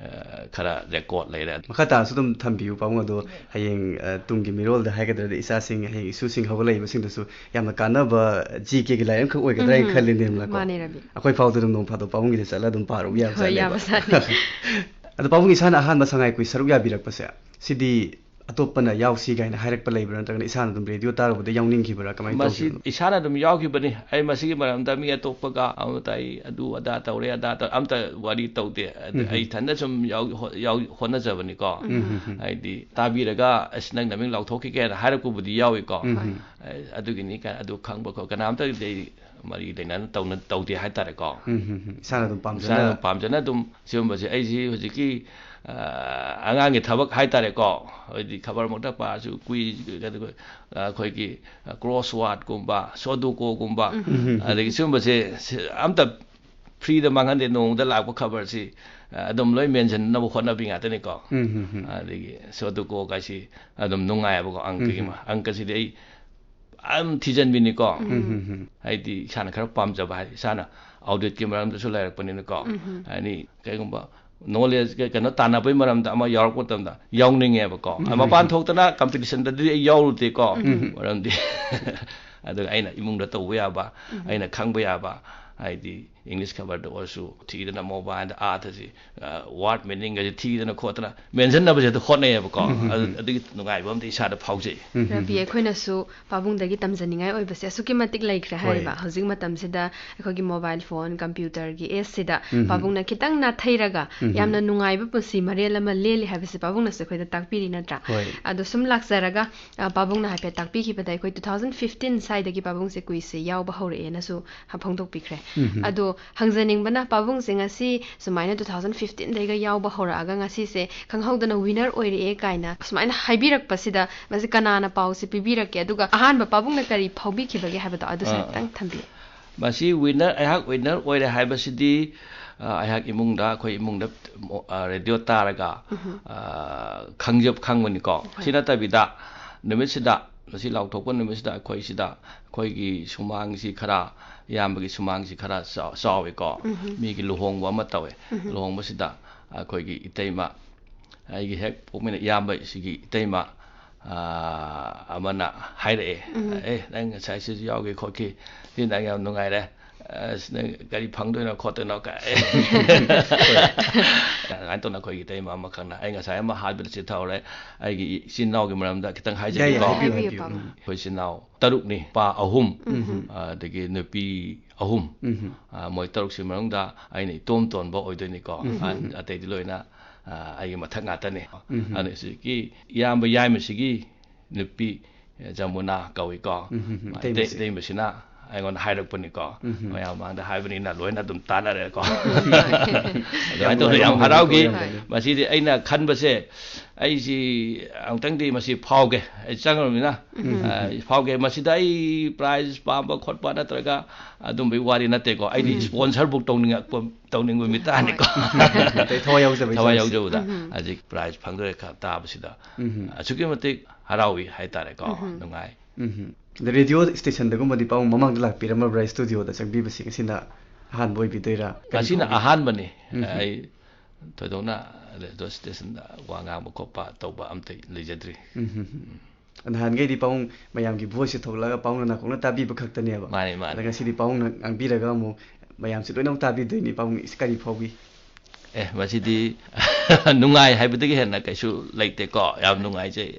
ꯑ, ꯈꯔ record ꯂꯩꯔꯦ꯫ ꯃꯈꯥ ꯇꯥꯅꯁꯨ ꯑꯗꯨꯝ ꯊꯝꯕꯤꯌꯨ ꯄꯥꯕꯨꯡ, ꯑꯗꯣ ꯍꯌꯦꯡ, ꯑ, ꯇꯨꯡꯒꯤ ꯃꯤꯔꯣꯜꯗ ꯍꯥꯏꯒꯗ꯭ꯔꯗꯤ ꯏꯆꯥꯁꯤꯡ, ꯍꯌꯦꯡ ꯏꯁꯨꯁꯤꯡ ꯍꯧꯒꯠꯂꯛꯏꯕꯁꯤꯡꯗꯁꯨ ꯌꯥꯝꯅ ꯀꯥꯟꯅꯕ GK ꯒꯤ ꯂꯥꯏꯔꯤꯛ ꯑꯃꯈꯛ ꯑꯣꯏꯒꯗ꯭ꯔꯥ ꯍꯥꯏꯅ ꯎꯝ, ꯈꯜꯂꯤꯅꯦ, ꯃꯥꯀꯣ꯫ ꯃꯥꯅꯦ, ꯔꯕꯤ꯫ ꯑꯩꯈꯣꯏ ꯐꯥꯎꯗ ꯑꯗꯨꯝ ꯅꯣꯡ ꯐꯥꯗꯣꯛ ꯄꯥꯕꯨꯡꯒꯤꯗ ꯆꯠꯂꯒ ꯑꯗꯨꯝ ꯄꯥꯔꯨꯕ ꯌꯥꯕ ꯍꯣꯏ, ꯖꯥꯠꯅꯦꯕ꯫ ꯌꯥꯕ ꯖꯥꯠꯅꯤ꯫ ꯑꯗꯣ ꯄꯥꯕꯨꯡ, ꯏꯁꯥꯅ ꯑꯍꯥꯟꯕ ꯁꯉꯥꯏ ꯀꯨꯏ ꯁꯔꯨꯛ ꯌꯥꯕꯤꯔꯛꯄꯁꯦ, ꯁꯤꯗꯤ ꯑꯇꯣꯞꯄꯅ ꯌꯥꯎꯁꯤ ꯀꯥꯏꯅ ꯍꯥꯏꯔꯛꯄ ꯂꯩꯕ꯭ꯔꯥ, ꯅꯠꯇ꯭ꯔꯒꯅ ꯏꯁꯥꯅ ꯑꯗꯨꯝ ꯔꯦꯗꯤꯑꯣ ꯇꯥꯔꯨꯕꯗ ꯌꯥꯎꯅꯤꯡꯈꯤꯕ꯭ꯔꯥ, ꯀꯃꯥꯏꯅ ꯃꯁꯤ ꯇꯧꯈꯤꯕꯅꯣ? ꯏꯁꯥꯅ ꯑꯗꯨꯝ ꯌꯥꯎꯈꯤꯕꯅꯤ꯫ ꯑꯩ ꯃꯁꯤꯒꯤ ꯃꯔꯝꯗ ꯃꯤ ꯑꯇꯣꯞꯄꯒ ꯑꯃ ꯇꯥꯏ, ꯑꯗꯨ ꯑꯗꯥ ꯇꯧꯔꯦ, ꯑꯗꯥ ꯇꯧꯔꯦ, ꯑꯝꯇ ꯋꯥꯔꯤ ꯇꯧꯗꯦ꯫ ꯑꯗ ꯎꯝ꯫ ꯑꯩ ꯏꯊꯟꯗ ꯁꯨꯝ ꯌꯥꯎ-, ꯍꯣ-, ꯌꯥꯎ-, ꯍꯣꯠꯅꯖꯕꯅꯤꯀꯣ꯫ ꯎꯝ, ꯎꯝ, ꯎꯝ꯫ ꯍꯥꯏꯗꯤ ꯇꯥꯕꯤꯔꯒ, "ꯑꯁ, ꯅꯪ ꯅꯃꯤꯡ ꯂꯥꯎꯊꯣꯛꯈꯤꯒꯦꯅ" ꯍꯥꯏꯔꯛꯄꯕꯨꯗꯤ ꯌꯥꯎꯏꯀꯣ꯫ ꯎꯝ꯫ ꯑꯦ, ꯑꯗꯨꯒꯤꯅꯤ ꯀꯥꯏꯅ ꯑꯗꯨ ꯈꯪꯕ ꯈꯣ-, ꯀꯅꯥꯝꯇꯒꯤꯗꯤ ꯑꯩ ꯃꯔꯤ ꯂꯩꯅꯅ ꯇꯧꯅ-, ꯇꯧꯗꯦ ꯍꯥꯏꯇꯥꯔꯦꯀꯣ꯫ ꯎꯝ, ꯎꯝ, ꯎꯝ꯫ ꯏꯁꯥꯅ ꯑꯗꯨꯝ ꯄꯥꯝꯖꯅ꯫ ꯏꯁꯥꯅ ꯑꯗꯨꯝ ꯄꯥꯝꯖꯅ ꯑꯗꯨꯝ ꯁꯤꯒꯨꯝꯕꯁꯦ ꯑꯩꯁꯤ ꯍꯧꯖꯤꯛꯀꯤ, ꯑ, ꯑꯉꯥꯡꯒꯤ ꯊꯕꯛ ꯍꯥꯏꯇꯥꯔꯦꯀꯣ, ꯍꯥꯏꯗꯤ ꯈꯕꯔꯃꯛꯇ ꯄꯥꯔꯁꯨ ꯀꯨꯏ-, ꯑꯩꯈꯣꯏꯒꯤ, ꯑ, crossword ꯀꯨꯝꯕ, sudoku ꯒꯨꯝꯕ, ꯎꯝ꯫ ꯑꯗꯒꯤ ꯁꯤꯒꯨꯝꯕꯁꯦ ꯁꯤ-, ꯑꯝꯇ free ꯗ ꯃꯥꯡꯍꯟꯗꯦ꯫ ꯅꯣꯡꯃꯗ ꯂꯥꯛꯄ ꯈꯕꯔꯁꯤ, ꯑ, ꯑꯗꯨꯝ ꯂꯣꯏ ꯃꯦꯟꯁꯤꯟꯅꯕ ꯍꯣꯠꯅꯕꯤ ꯉꯥꯛꯇꯅꯤꯀꯣ꯫ ꯎꯝ, ꯎꯝ, ꯎꯝ꯫ ꯑꯗꯒꯤ sudoku ꯒꯥꯏꯁꯤ ꯑꯗꯨꯝ ꯅꯨꯡꯉꯥꯏꯕꯀꯣ, ꯑꯪꯀꯒꯤ ꯎꯝ, ꯎꯝ꯫ ꯃ-, ꯑꯪꯀꯁꯤꯗꯤ ꯑꯩ ꯑꯗꯨꯝ ꯊꯤꯖꯤꯟꯕꯤꯅꯤꯀꯣ꯫ ꯎꯝ, ꯎꯝ, ꯎꯝ꯫ ꯍꯥꯏꯗꯤ ꯏꯁꯥꯅ ꯈꯔ ꯄꯥꯝꯖꯕ ꯍꯥꯏꯗꯤ ꯏꯁꯥꯅ audit ꯀꯤ ꯃꯔꯝꯗꯁꯨ ꯂꯩꯔꯛꯄꯅꯤꯅꯀꯣ꯫ ꯎꯝ, ꯎꯝ꯫ ꯍꯥꯏꯗꯤ ꯀꯩꯒꯨꯝꯕ knowledge ꯀꯩ-, ꯀꯩꯅꯣ ꯇꯥꯟꯅꯕꯒꯤ ꯃꯔꯝꯗ ꯑꯃ ꯌꯥꯎꯔꯛꯄ ꯃꯇꯝꯗ ꯌꯥꯎꯅꯤꯡꯉꯦꯕꯀꯣ꯫ ꯎꯝ, ꯎꯝ꯫ ꯃꯄꯥꯟ ꯊꯣꯛꯇꯅ competition ꯗꯗꯤ ꯑꯩ ꯌꯥꯎꯔꯨꯗꯦꯀꯣ꯫ ꯎꯝ, ꯎꯝ꯫ ꯃꯔꯝꯗꯤ ꯑꯗꯨꯒ ꯑꯩꯅ ꯏꯃꯨꯡꯗ ꯇꯧꯕ ꯌꯥꯕ, ꯎꯝ꯫ ꯑꯩꯅ ꯈꯪꯕ ꯌꯥꯕ, ꯍꯥꯏꯗꯤ ꯏꯪꯂꯤꯁ ꯈꯕꯔꯗ ꯑꯣꯏꯔꯁꯨ ꯊꯤꯗꯅ, ꯃꯣꯕꯥꯏꯜꯗ ꯑꯥꯔꯊꯁꯤ, ꯋꯥꯔꯗ ꯃꯤꯅꯤꯡꯒꯁꯤ ꯊꯤꯗꯅ ꯈꯣꯠꯇꯅ ꯃꯦꯟꯁꯤꯟꯅꯕꯁꯦ ꯑꯗꯨ ꯍꯣꯠꯅꯩꯌꯦꯕꯀꯣ꯫ ꯑꯗꯨ, ꯑꯗꯨꯒꯤ ꯅꯨꯡꯉꯥꯏꯕ ꯑꯃꯗꯤ ꯏꯁꯥꯗ ꯐꯥꯎꯖꯩ꯫ ꯔꯕꯤ, ꯑꯩꯈꯣꯏꯅꯁꯨ ꯄꯥꯕꯨꯡꯗꯒꯤ ꯇꯝꯖꯅꯤꯡꯉꯥꯏ ꯑꯣꯏꯕꯁꯦ ꯑꯁꯨꯛꯀꯤ ꯃꯇꯤꯛ ꯂꯩꯈ꯭ꯔꯦ꯫ ꯍꯣꯏ꯫ ꯍꯥꯏꯔꯤꯕ ꯍꯧꯖꯤꯛ ꯃꯇꯝꯁꯤꯗ ꯑꯩꯈꯣꯏꯒꯤ ꯃꯣꯕꯥꯏꯜ ꯐꯣꯟ, ꯀꯝꯄ꯭ꯌꯨꯇꯔꯒꯤ ꯑꯦꯖꯁꯤꯗ ꯄꯥꯕꯨꯡꯅ ꯈꯤꯇꯪ ꯅꯥꯊꯩꯔꯒ ꯌꯥꯝꯅ ꯅꯨꯡꯉꯥꯏꯕ ꯄꯨꯟꯁꯤ ꯃꯔꯦꯜ ꯑꯃ ꯂꯦꯜꯂꯤ ꯍꯥꯏꯕꯁꯦ ꯄꯥꯕꯨꯡꯅꯁꯨ ꯑꯩꯈꯣꯏꯗ ꯇꯥꯛꯄꯤꯔꯤ, ꯅꯠꯇ꯭ꯔꯥ? ꯍꯣꯏ꯫ ꯑꯗꯣ ꯁꯨꯝ ꯂꯥꯛꯆꯔꯒ, ꯑ, ꯄꯥꯕꯨꯡꯅ ꯍꯥꯏꯐꯦꯠ ꯇꯥꯛꯄꯤꯈꯤꯕꯗ ꯑꯩꯈꯣꯏ two thousand fifteen ꯁ꯭ꯋꯥꯏꯗꯒꯤ ꯄꯥꯕꯨꯡꯁꯦ ꯀꯨꯏꯁꯦ ꯌꯥꯎꯕ ꯍꯧꯔꯛꯑꯦꯅꯁꯨ ꯐꯣꯡꯗꯣꯛꯄꯤꯈ꯭ꯔꯦ꯫ ꯑꯗꯣ ꯍꯪꯖꯅꯤꯡꯕꯅ, ꯄꯥꯕꯨꯡꯁꯦ ꯉꯁꯤ ꯁꯨꯃꯥꯏꯅ two thousand fifteen ꯗꯩꯒ ꯌꯥꯎꯕ ꯍꯧꯔꯛꯑꯒ ꯉꯁꯤꯁꯦ ꯈꯪꯍꯧꯗꯅ ꯋꯤꯅꯔ ꯑꯣꯏꯔꯛꯑꯦ ꯀꯥꯏꯅ ꯁꯨꯃꯥꯏꯅ ꯍꯥꯏꯕꯤꯔꯛꯄꯁꯤꯗ, ꯃꯁꯤ ꯀꯅꯥꯅ ꯄꯥꯎꯁꯦ ꯄꯤꯕꯤꯔꯛꯀꯦ, ꯑꯗꯨꯒ ꯑꯍꯥꯟꯕ ꯄꯥꯕꯨꯡꯅ ꯀꯔꯤ ꯐꯥꯎꯕꯤꯈꯤꯕꯒꯦ ꯍꯥꯏꯕꯗꯣ ꯑꯗꯨꯁꯨ ꯑꯥ, ꯑꯥ꯫ ꯍꯥꯏꯐꯦꯠꯇꯪ ꯊꯝꯕꯤꯌꯨ꯫ ꯃꯁꯤ ꯋꯤꯅꯔ, ꯑꯩꯍꯥꯛ ꯋꯤꯅꯔ ꯑꯣꯏꯔꯦ ꯍꯥꯏꯕꯁꯤꯗꯤ, ꯑ, ꯑꯩꯍꯥꯛ ꯏꯃꯨꯡꯗ, ꯑꯩꯈꯣꯏ ꯏꯃꯨꯡꯗ, ꯃꯣ-, ꯑ, ꯔꯦꯗꯤꯑꯣ ꯇꯥꯔꯒ, ꯑ, ꯈꯪꯖ-, ꯈꯪꯕꯅꯤꯀꯣ꯫ ꯍꯣꯏ꯫ ꯁꯤ ꯅꯠꯇꯕꯤꯗ, ꯅꯨꯃꯤꯠꯁꯤꯗ, ꯃꯁꯤ ꯂꯥꯎꯊꯣꯛꯄ ꯅꯨꯃꯤꯠꯁꯤꯗ ꯑꯩꯈꯣꯏꯁꯤꯗ, ꯑꯩꯈꯣꯏꯒꯤ ꯁꯨꯃꯥꯡꯁꯤ ꯈꯔ, ꯏꯌꯥꯝꯕꯒꯤ ꯁꯨꯃꯥꯡꯁꯤ ꯈꯔ ꯆꯥꯎ-, ꯆꯥꯎꯋꯤꯀꯣ꯫ ꯃꯤꯒꯤ ꯂꯨꯍꯣꯡꯕ ꯑꯃ ꯇꯧꯋꯦ꯫ ꯂꯨꯍꯣꯡꯕꯁꯤꯗ ꯑꯩꯈꯣꯏꯒꯤ ꯏꯇꯩꯃ, ꯑꯩꯒꯤ ꯍꯦꯛ ꯄꯣꯛꯃꯤꯟꯅ ꯏꯌꯥꯝꯕ ꯁꯤꯒꯤ ꯏꯇꯩꯃ, ꯑ, ꯑꯃꯅ ꯍꯥꯏꯔꯛꯑꯦ, "ꯑꯦ, ꯅꯪ ꯉꯁꯥꯏ ꯁꯤꯁꯨ ꯌꯥꯎꯒꯦ ꯈꯣꯠꯀꯦ, ꯁꯤ ꯅꯪ ꯌꯥꯝ ꯅꯨꯡꯉꯥꯏꯔꯦ, ꯑꯁ, ꯅꯪ ꯀꯔꯤ ꯐꯪꯗꯣꯏꯅꯣ ꯈꯣꯠꯇꯣꯏꯅꯣ?" ꯀꯥꯏ꯫ ꯑꯗꯨꯃꯥꯏꯅ ꯇꯧꯅ ꯑꯩꯈꯣꯏꯒꯤ ꯏꯇꯩꯃ ꯑꯃꯈꯛꯅ, ꯑꯩ ꯉꯁꯥꯏ ꯑꯃ ꯍꯥꯏꯕꯗ ꯆꯤꯠꯊꯍꯧꯔꯦ, ꯑꯩꯒꯤ ꯏꯆꯤꯟ ꯏꯅꯥꯎꯒꯤ ꯃꯔꯝꯗ ꯈꯤꯇꯪ ꯌꯥꯏ, ꯌꯥꯏ, ꯍꯥꯏꯖꯒꯦꯀꯣ꯫ ꯍꯥꯏꯕꯤꯌꯨ, ꯍꯥꯏꯕꯤꯌꯨ, ꯍꯥꯏꯕꯤꯌꯨ꯫ ꯎꯝ꯫ ꯑꯩꯈꯣꯏ ꯏꯆꯤꯟ ꯏꯅꯥꯎ ꯇꯔꯨꯛꯅꯤ, ꯅꯨꯄꯥ ꯑꯍꯨꯝ, ꯑꯗꯒꯤ ꯅꯨꯄꯤ ꯑꯍꯨꯝ꯫ ꯑ, ꯃꯣꯏ ꯇꯔꯨꯛꯁꯤ ꯃꯅꯨꯡꯗ ꯑꯩꯅ ꯏꯇꯣꯝ ꯇꯣꯟꯕ ꯑꯣꯏꯗꯣꯏꯅꯤꯀꯣ꯫ ꯑ-, ꯑꯇꯩꯗꯤ ꯂꯣꯏꯅ, ꯑ, ꯑꯩꯒꯤ ꯃꯊꯛ ꯉꯥꯛꯇꯅꯤ꯫ ꯑꯗꯨꯅ ꯍꯧꯖꯤꯛꯀꯤ ꯏꯌꯥꯝꯕ ꯌꯥꯏꯃꯁꯤꯒꯤ ꯅꯨꯄꯤ, ꯑ, ꯖꯃꯨꯅꯥ ꯀꯧꯏꯀꯣ꯫ ꯏꯇꯩꯃꯁꯦ꯫ ꯏꯇꯩ-, ꯏꯇꯩꯃꯁꯤꯅ ꯑꯩꯉꯣꯟꯗ ꯍꯥꯏꯔꯛꯄꯅꯤꯀꯣ꯫ ꯃꯌꯥꯝ ꯃꯃꯥꯡꯗ ꯍꯥꯏꯕꯅꯤꯅ ꯂꯣꯏꯅ ꯑꯗꯨꯝ ꯇꯥꯟꯅꯔꯦꯀꯣ꯫ ꯑꯗꯨꯃꯥꯏꯅ ꯇꯧꯗꯅ ꯌꯥꯝ ꯍꯔꯥꯎꯈꯤ꯫ ꯍꯣꯏ꯫ ꯃꯁꯤꯗꯤ ꯑꯩꯅ ꯈꯟꯕꯁꯦ, ꯑꯩꯁꯤ ꯑꯃꯨꯛꯇꯪꯗꯤ ꯃꯁꯤ ꯐꯥꯎꯒꯦ, ꯑꯩ ꯆꯪꯉꯕꯅꯤꯅ, ꯑ, ꯐꯥꯎꯒꯦ꯫ ꯃꯁꯤꯗ ꯑꯩ ꯄ꯭ꯔꯥꯏꯖ ꯄꯥꯝꯕ ꯈꯣꯠꯄ ꯅꯠꯇ꯭ꯔꯒ ꯑꯗꯨꯝꯕꯒꯤ ꯋꯥꯔꯤ ꯅꯠꯇꯦꯀꯣ꯫ ꯑꯩꯗꯤ ꯁ꯭ꯄꯣꯟꯁꯔ ꯕꯨꯛ ꯇꯧꯅꯤꯡꯉꯛꯄ, ꯇꯧꯅꯤꯡꯕ ꯃꯤꯇꯥꯅꯤꯀꯣ꯫ ꯍꯣꯏ꯫ ꯑꯇꯩ ꯊꯋꯥꯏ ꯌꯥꯎꯖꯕ ꯊꯋꯥꯏ ꯏꯆꯥꯁꯦ꯫ ꯌꯥꯎꯖꯕꯗ ꯍꯧꯖꯤꯛ ꯄ꯭ꯔꯥꯏꯖ ꯐꯪꯗꯣꯔꯦ ꯈ-, ꯇꯥꯕꯁꯤꯗ ꯑꯁꯨꯛꯀꯤ ꯃꯇꯤꯛ ꯍꯔꯥꯎꯏ ꯍꯥꯏꯇꯥꯔꯦꯀꯣ꯫ ꯅꯨꯡꯉꯥꯏ꯫ ꯑꯗ ꯔꯦꯗꯤꯑꯣ ꯁ꯭ꯇꯦꯁꯟꯗꯒꯨꯝꯕꯗꯤ ꯄꯥꯕꯨꯡ ꯃꯃꯥꯡꯗ ꯂꯥꯛꯄꯤꯔꯝꯃꯕ꯭ꯔꯥ? ꯁ꯭ꯇꯨꯗꯤꯑꯣꯗ ꯆꯪꯕꯤꯕꯁꯤ ꯉꯁꯤꯅ ꯑꯍꯥꯟꯕ ꯑꯣꯏꯕꯤꯗꯣꯏꯔꯥ? ꯀꯔꯤ ꯉꯁꯤꯅ ꯐꯥꯎꯕꯤꯒꯦ? ꯑꯍꯥꯟꯕꯅꯤ꯫ ꯑꯩ ꯊꯣꯏꯗꯣꯛꯅ ꯔꯦꯗꯤꯑꯣ ꯁ꯭ꯇꯦꯁꯟꯗ ꯋꯥ ꯉꯥꯡꯕ ꯈꯣꯠꯄ ꯇꯧꯕ ꯑꯝꯇ ꯂꯩꯖꯗ꯭ꯔꯤ꯫ ꯅꯍꯥꯟꯈꯩꯗꯤ ꯄꯥꯕꯨꯡ ꯃꯌꯥꯝꯒꯤ ꯚꯣꯏꯁꯁꯦ ꯊꯣꯛꯂꯛꯑꯒ ꯄꯥꯕꯨꯡꯅ ꯅꯥꯀꯣꯡꯅ ꯇꯥꯕꯤꯕ ꯈꯛꯇꯅꯦꯕ꯫ ꯃꯥꯅꯤ, ꯃꯥꯅꯤ꯫ ꯑꯗ ꯉꯁꯤꯗꯤ ꯄꯥꯕꯨꯡꯅ ꯉꯥꯡꯕꯤꯔꯒ ꯑꯃꯨꯛ ꯃꯌꯥꯝꯁꯤ ꯂꯣꯏꯅꯃꯛ ꯇꯥꯕꯤꯗꯣꯏꯅꯤ꯫ ꯄꯥꯕꯨꯡ ꯀꯔꯤ ꯐꯥꯎꯏ? ꯑꯦ, ꯃꯁꯤꯗꯤ ꯅꯨꯡꯉꯥꯏ ꯍꯥꯏꯕꯗꯒꯤ ꯍꯦꯟꯅ ꯀꯩꯁꯨ ꯂꯩꯇꯦꯀꯣ꯫ ꯌꯥꯝ ꯅꯨꯡꯉꯥꯏꯖꯩ꯫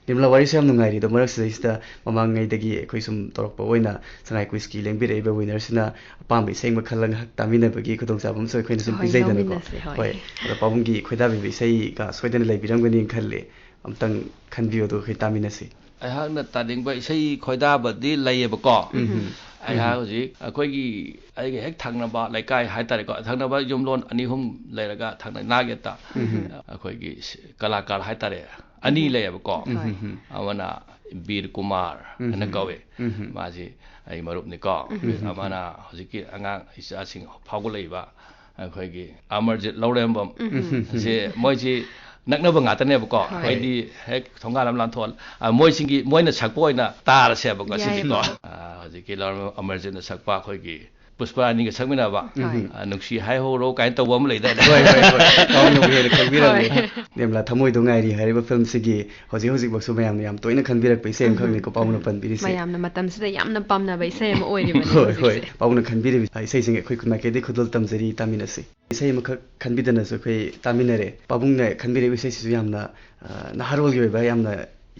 ꯅꯤꯔꯃꯂꯥ, ꯋꯥꯔꯤꯁꯨ ꯌꯥꯝ ꯅꯨꯡꯉꯥꯏꯔꯤ꯫ ꯑꯗꯣ ꯃꯔꯛꯁꯤꯗꯩꯁꯤꯗ ꯃꯃꯥꯡꯉꯩꯗꯒꯤ ꯑꯩꯈꯣꯏ ꯁꯨꯝ ꯇꯧꯔꯛꯄ ꯑꯣꯏꯅ ꯁꯉꯥꯏ ꯀꯨꯏꯁꯀꯤ ꯂꯦꯡꯕꯤꯔꯛꯏꯕ winnerꯁꯤꯅ ꯑꯄꯥꯝꯕ ꯏꯁꯩ ꯑꯃ ꯈꯜꯂꯒ ꯉꯥꯏꯍꯥꯛ ꯇꯥꯃꯤꯟꯅꯕꯒꯤ ꯈꯨꯗꯣꯡꯆꯥꯕ ꯑꯃꯁꯨ ꯑꯩꯈꯣꯏꯅ ꯁꯨꯝ ꯍꯣꯏ, ꯄꯤꯖꯩꯗꯅꯀꯣ꯫ ꯂꯧꯃꯤꯟꯅꯁꯦ, ꯍꯣꯏ꯫ ꯍꯣꯏ꯫ ꯑꯗꯣ ꯄꯥꯕꯨꯡꯒꯤ ꯈꯣꯏꯗꯥꯕꯤꯕ ꯏꯁꯩꯒ ꯁꯣꯏꯗꯅ ꯂꯩꯕꯤꯔꯝꯒꯅꯤꯅ ꯈꯜꯂꯤ꯫ ꯑꯝꯇꯪ ꯈꯟꯕꯤꯌꯨ, ꯑꯗꯨꯒ ꯑꯩꯈꯣꯏ ꯇꯥꯃꯤꯟꯅꯁꯤ꯫ ꯑꯩꯍꯥꯛꯅ ꯇꯥꯅꯤꯡꯕ ꯏꯁꯩ ꯈꯣꯏꯗꯥꯕꯗꯤ ꯂꯩꯌꯦꯕꯀꯣ꯫ ꯑꯩꯍꯥꯛ ꯍꯧꯖꯤꯛ ꯑꯩꯈꯣꯏꯒꯤ, ꯑꯩꯒ ꯍꯦꯛ ꯊꯪꯅꯕ ꯂꯩꯀꯥꯏ ꯍꯥꯏꯇꯥꯔꯦꯀꯣ, ꯊꯪꯅꯕ ꯌꯨꯝꯂꯣꯟ ꯑꯅꯤ ꯑꯍꯨꯝ ꯂꯩꯔꯒ ꯊꯪꯅ ꯅꯥꯛ ꯌꯦꯠꯇ ꯑꯩꯈꯣꯏꯒꯤ ꯀꯂꯥꯀꯥꯔ ꯍꯥꯏꯇꯥꯔꯦ, ꯑꯅꯤ ꯂꯩꯌꯦꯕꯀꯣ꯫ ꯍꯣꯏ꯫ ꯑꯃꯅ ꯕꯤꯔ ꯀꯨꯃꯥꯔ ꯍꯥꯏꯅ ꯀꯧꯋꯦ꯫ ꯃꯥꯁꯤ ꯑꯩ ꯃꯔꯨꯞꯅꯤꯀꯣ꯫ ꯑꯃꯅ ꯍꯧꯖꯤꯛꯀꯤ ꯑꯉꯥꯡ ꯏꯆꯥꯁꯤꯡ ꯐꯥꯎꯒꯠꯂꯛꯏꯕ ꯑꯩꯈꯣꯏꯒꯤ ꯑꯃꯔꯖꯤꯠ ꯂꯧꯔꯦꯝꯕꯝ꯫ ꯁꯦ ꯃꯣꯏꯁꯤ ꯅꯛꯅꯕ ꯉꯥꯛꯇꯅꯦꯕꯀꯣ꯫ ꯍꯣꯏ꯫ ꯑꯩꯗꯤ ꯍꯦꯛ ꯊꯣꯡꯒꯥꯜ ꯑꯃ ꯂꯥꯟꯊꯣꯛꯑ, ꯑ, ꯃꯣꯏꯁꯤꯡꯒꯤ, ꯃꯣꯏꯅ ꯁꯛꯄ ꯑꯣꯏꯅ ꯇꯥꯔꯁꯦꯕꯀꯣ ꯁꯤꯗꯤꯀꯣ꯫ ꯌꯥꯏꯌꯦ꯫ ꯑ, ꯍꯧꯖꯤꯛꯀꯤ ꯂꯧꯔꯦꯝꯕꯝ ꯑꯃꯔꯖꯤꯠꯅ ꯁꯛꯄ ꯑꯩꯈꯣꯏꯒꯤ ꯄꯨꯁꯄꯔꯥꯅꯤꯒ ꯁꯛꯃꯤꯟꯅꯕ, ꯍꯣꯏ꯫ ꯑ, ꯅꯨꯡꯁꯤ ꯍꯥꯏꯍꯧꯔꯣ ꯀꯥꯏꯅ ꯇꯧꯕ ꯑꯃ ꯂꯩꯗꯥꯏꯅꯦ? ꯍꯣꯏ, ꯍꯣꯏ, ꯍꯣꯏ꯫ ꯄꯥꯕꯨꯡꯅꯕꯨ ꯍꯦꯟꯅ ꯈꯪꯕꯤꯔꯝꯅꯤ꯫ ꯍꯣꯏ꯫ ꯅꯤꯔꯃꯂꯥ, ꯊꯃꯣꯏꯗꯣ ꯉꯥꯏꯔꯤ ꯍꯥꯏꯔꯤꯕ ꯐꯤꯂꯝꯁꯤꯒꯤ ꯍꯧꯖꯤꯛ ꯍꯧꯖꯤꯛꯃꯛꯁꯨ ꯃꯌꯥꯝꯅ ꯌꯥꯝ ꯇꯣꯏꯅ ꯈꯟꯕꯤꯔꯛꯄ ꯏꯁꯩ ꯑꯃꯈꯛꯅꯤꯀꯣ ꯄꯥꯕꯨꯡꯅ ꯄꯟꯕꯤꯔꯤꯁꯦ꯫ ꯃꯌꯥꯝꯅ ꯃꯇꯝꯁꯤꯗ ꯌꯥꯝꯅ ꯄꯥꯝꯅꯕ ꯏꯁꯩ ꯑꯃ ꯑꯣꯏꯔꯤꯕꯅꯤ ꯍꯣꯏ, ꯍꯣꯏ꯫ ꯍꯧꯖꯤꯛꯁꯦ꯫ ꯄꯥꯕꯨꯡꯅ ꯈꯟꯕꯤꯔꯤꯕ ꯏꯁꯩꯁꯤꯡ ꯑꯩꯈꯣꯏ ꯈꯨꯟ ꯃꯥꯏꯀꯩꯗꯒꯤ ꯈꯨꯗꯣꯜ ꯇꯝꯖꯔꯤ, ꯇꯥꯃꯤꯟꯅꯁꯤ꯫ ꯏꯁꯩ ꯑꯃꯈꯛ ꯈꯟꯕꯤꯗꯅꯁꯨ ꯑꯩꯈꯣꯏ ꯇꯥꯃꯤꯟꯅꯔꯦ꯫ ꯄꯥꯕꯨꯡꯅ ꯈꯟꯕꯤꯔꯤꯕ ꯏꯁꯩꯁꯤꯁꯨ ꯌꯥꯝꯅ, ꯑ, ꯅꯍꯥꯔꯣꯜꯒꯤ ꯑꯣꯏꯕ, ꯌꯥꯝꯅ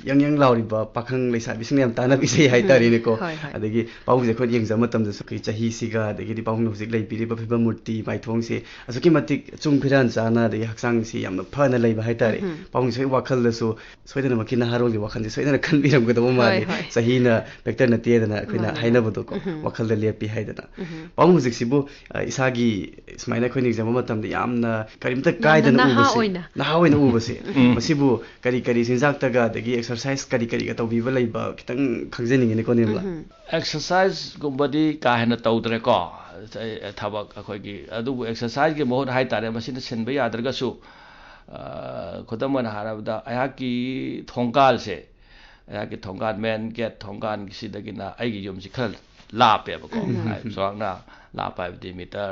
ꯌꯪ ꯌꯪ ꯂꯥꯎꯔꯤꯕ ꯄꯥꯈꯪ ꯂꯩꯁꯥꯕꯤꯁꯤꯡꯅ ꯌꯥꯝ ꯇꯥꯟꯅꯕ ꯏꯁꯩ ꯍꯥꯏꯇꯥꯔꯦꯅꯦꯀꯣ꯫ ꯍꯣꯏ, ꯍꯣꯏ꯫ ꯑꯗꯒꯤ ꯄꯥꯕꯨꯡꯁꯦ ꯑꯩꯈꯣꯏꯅ ꯌꯦꯡꯖꯕ ꯃꯇꯝꯗꯁꯨ ꯑꯩꯈꯣꯏ ꯆꯍꯤꯁꯤꯒ, ꯑꯗꯒꯤꯗꯤ ꯄꯥꯕꯨꯡꯅ ꯍꯧꯖꯤꯛ ꯂꯩꯕꯤꯔꯤꯕ ꯐꯤꯕꯝ ꯃꯨꯔꯇꯤ ꯃꯥꯏꯊꯣꯡꯁꯦ ꯑꯁꯨꯛꯀꯤ ꯃꯇꯤꯛ ꯆꯨꯡ ꯐꯤꯔꯥꯟ ꯆꯥꯅ, ꯑꯗꯒꯤ ꯍꯛꯆꯥꯡꯁꯤ ꯌꯥꯝꯅ ꯐꯅ ꯂꯩꯕ ꯍꯥꯏꯇꯥꯔꯦ꯫ ꯄꯥꯕꯨꯡꯁꯦ ꯑꯩ ꯋꯥꯈꯜꯗꯁꯨ ꯁꯣꯏꯗꯅꯃꯛꯀꯤ ꯅꯍꯥꯔꯣꯜꯒꯤ ꯋꯥꯈꯜꯁꯦ ꯁꯣꯏꯗꯅ ꯈꯟꯕꯤꯔꯝꯒꯗꯕ ꯃꯥꯜꯂꯤ꯫ ꯍꯣꯏ꯫ ꯆꯍꯤꯅ factor ꯅꯠꯇꯦꯗꯅ ꯑꯩꯈꯣꯏꯅ ꯃꯥꯅꯦ, ꯃꯥꯅꯦ꯫ ꯍꯥꯏꯅꯕꯗꯣꯀꯣ꯫ ꯋꯥꯈꯜꯗ ꯂꯦꯞꯄꯤ ꯍꯥꯏꯗꯅ꯫ ꯄꯥꯕꯨꯡ ꯍꯧꯖꯤꯛꯁꯤꯕꯨ, ꯑ, ꯏꯁꯥꯒꯤ ꯁꯨꯃꯥꯏꯅ ꯑꯩꯈꯣꯏꯅ ꯌꯦꯡꯖꯕ ꯃꯇꯝꯗ ꯌꯥꯝꯅ ꯀꯔꯤꯝꯇ ꯌꯥꯝꯅ ꯀꯥꯏꯗꯅ ꯅꯍꯥ ꯎꯕꯁꯦ, ꯑꯣꯏꯅ꯫ ꯅꯍꯥ ꯑꯣꯏꯅ ꯎꯕꯁꯦ, ꯃꯁꯤꯕꯨ ꯀꯔꯤ ꯀꯔꯤ ꯆꯤꯟꯖꯥꯛꯇꯒ ꯑꯗꯒꯤ exercise ꯀꯔꯤ ꯀꯔꯤꯒ ꯇꯧꯕꯤꯕ ꯂꯩꯕ ꯈꯤꯇꯪ ꯈꯪꯖꯅꯤꯡꯉꯤꯅꯦꯀꯣ, ꯅꯤꯔꯃꯂꯥ꯫ Exerciseꯒꯨꯝꯕꯗꯤ ꯀꯥ ꯍꯦꯟꯅ ꯇꯧꯗ꯭ꯔꯦꯀꯣ꯫ ꯑꯩ ꯊꯕꯛ ꯑꯩꯈꯣꯏꯒꯤ, ꯑꯗꯨꯕꯨ exerciseꯒꯤ ꯃꯍꯨꯠ ꯍꯥꯏꯇꯥꯔꯦ, ꯃꯁꯤꯅ ꯁꯤꯟꯕ ꯌꯥꯗ꯭ꯔꯒꯁꯨ, ꯑ, ꯈꯨꯗꯝ ꯑꯣꯏꯅ ꯍꯥꯏꯔꯕꯗ ꯑꯩꯍꯥꯛꯀꯤ ꯊꯣꯡꯒꯥꯜꯁꯦ, ꯑꯩꯍꯥꯛꯀꯤ ꯊꯣꯡꯒꯥꯜ, main gate ꯊꯣꯡꯒꯥꯜꯒꯤꯁꯤꯗꯒꯤꯅ ꯑꯩꯒꯤ ꯌꯨꯝꯁꯤ ꯈꯔ ꯂꯥꯞꯄꯦꯕꯀꯣ꯫ ꯍꯥꯏ, ꯆꯥꯎꯔꯥꯛꯅ ꯂꯥꯞꯄ ꯍꯥꯏꯕꯗꯤ meter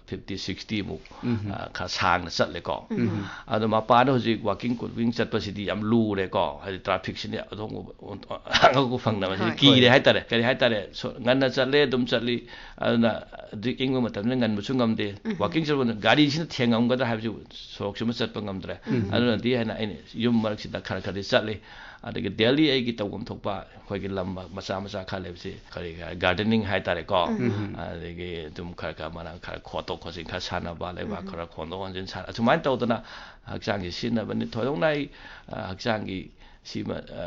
ꯐꯤꯐꯇꯤ ꯁꯤꯛꯁꯇꯤ ꯃꯨꯛ ꯎꯝ꯫ ꯑ, ꯈꯔ ꯁꯥꯡꯅ ꯆꯠꯂꯦꯀꯣ꯫ ꯎꯝ꯫ ꯑꯗꯣ ꯃꯄꯥꯟꯗ ꯍꯧꯖꯤꯛ ꯋꯥꯀꯤꯡ ꯀꯨꯀꯤꯡ ꯆꯠꯄꯁꯤꯗꯤ ꯌꯥꯝ ꯂꯨꯔꯦꯀꯣ, ꯍꯥꯏꯗꯤ ꯇ꯭ꯔꯥꯐꯤꯛꯁꯤꯅ ꯑꯗꯣꯝ ꯑꯉꯛꯄ ꯐꯪꯗꯕꯁꯤꯗꯤ ꯍꯣꯏ꯫ ꯀꯤꯔꯦ ꯍꯥꯏꯇꯥꯔꯦ꯫ ꯀꯔꯤ ꯍꯥꯏꯇꯥꯔꯦ, ꯁꯣ-, ꯉꯟꯅ ꯆꯠꯂꯦ, ꯑꯗꯨꯝ ꯆꯠꯂꯤ꯫ ꯑꯗꯨꯅ ꯍꯧꯖꯤꯛ ꯏꯪꯕ ꯃꯇꯝꯗ ꯉꯟꯕꯁꯨ ꯉꯝꯗꯦ꯫ ꯎꯝ꯫ ꯋꯥꯀꯤꯡ ꯆꯠꯄꯗ ꯒꯥꯔꯤꯁꯤꯅ ꯊꯦꯡꯉꯝꯒꯗ꯭ꯔꯥ ꯍꯥꯏꯕꯁꯤ ꯁꯣꯔꯣꯛꯁꯤꯃ ꯆꯠꯄ ꯉꯝꯗ꯭ꯔꯦ꯫ ꯎꯝ꯫ ꯑꯗꯨꯅꯗꯤ ꯍꯥꯏꯅ ꯑꯩꯅ ꯌꯨꯝ ꯃꯔꯛꯁꯤꯗ ꯈꯔ ꯈꯔꯗꯤ ꯆꯠꯂꯤ꯫ ꯑꯗꯒꯤ ꯗꯦꯂꯤ ꯑꯩꯒꯤ ꯇꯧꯐꯝ ꯊꯣꯛꯄ ꯑꯩꯈꯣꯏꯒꯤ ꯂꯝ ꯃꯆꯥ ꯃꯆꯥ ꯈꯔ ꯂꯩꯕꯁꯤ, ꯀꯔꯤ, ꯒꯥꯔꯗꯦꯅꯤꯡ ꯍꯥꯏꯇꯥꯔꯦꯀꯣ꯫ ꯎꯝ꯫ ꯑꯗꯒꯤ ꯑꯗꯨꯝ ꯈꯔ ꯈꯔ ꯃꯅꯥ ꯈꯔ ꯈꯣꯠꯇꯣꯛ ꯈꯣꯠꯆꯤꯟ ꯈꯔ ꯁꯥꯟꯅꯕ, ꯂꯩꯕꯥꯛ ꯎꯝ꯫ ꯈꯔ ꯍꯣꯟꯗꯣꯛ ꯍꯣꯟꯖꯤꯟ ꯁꯥꯟꯅ-, ꯑꯁꯨꯃꯥꯏꯅ ꯇꯧꯗꯅ ꯍꯛꯆꯥꯡꯁꯤ ꯁꯤꯖꯤꯟꯅꯕꯅꯤ꯫ ꯊꯣꯏꯗꯣꯛꯅ ꯑꯩ, ꯑ, ꯍꯛꯆꯥꯡꯒꯤ ꯁꯤꯃ, ꯑ,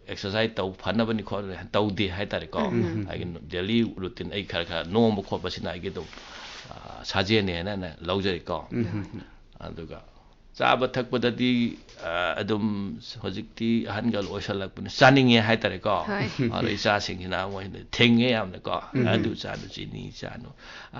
ꯑꯦꯛꯁꯔꯁꯥꯏꯁ ꯇꯧ ꯐꯅꯕꯅꯤ ꯈꯣꯠꯅꯕꯅꯤ ꯇꯧꯗꯦ ꯍꯥꯏꯇꯥꯔꯦꯀꯣ꯫ ꯎꯝ꯫ ꯑꯩꯒꯤ ꯗꯦꯂꯤ ꯔꯨꯇꯤꯟ ꯑꯩ ꯈꯔ ꯈꯔ ꯅꯣꯝꯕ ꯈꯣꯠꯄꯁꯤꯅ ꯑꯩꯒꯤ ꯑꯗꯨꯝ, ꯑ, ꯁꯥꯖꯦꯜꯅꯦꯅ ꯑꯩꯅ ꯂꯧꯖꯩꯀꯣ꯫ ꯎꯝ꯫ ꯑꯗꯨꯒ ꯆꯥꯕ ꯊꯛꯄꯗꯗꯤ, ꯑ, ꯑꯗꯨꯝ ꯍꯧꯖꯤꯛꯇꯤ ꯑꯍꯟꯒ ꯑꯣꯏꯁꯜꯂꯛꯄꯅꯤ, ꯆꯥꯅꯤꯡꯉꯦ ꯍꯥꯏꯇꯥꯔꯦꯀꯣ꯫ ꯍꯣꯏ꯫ ꯑꯗꯣ ꯏꯆꯥꯁꯤꯡꯁꯤꯅ ꯃꯣꯏꯅ ꯊꯤꯡꯉꯦ ꯌꯥꯝꯅꯀꯣ꯫ ꯎꯝ꯫ ꯑꯗꯨ ꯆꯥꯅꯨ, ꯆꯤꯅꯤ ꯆꯥꯅꯨ꯫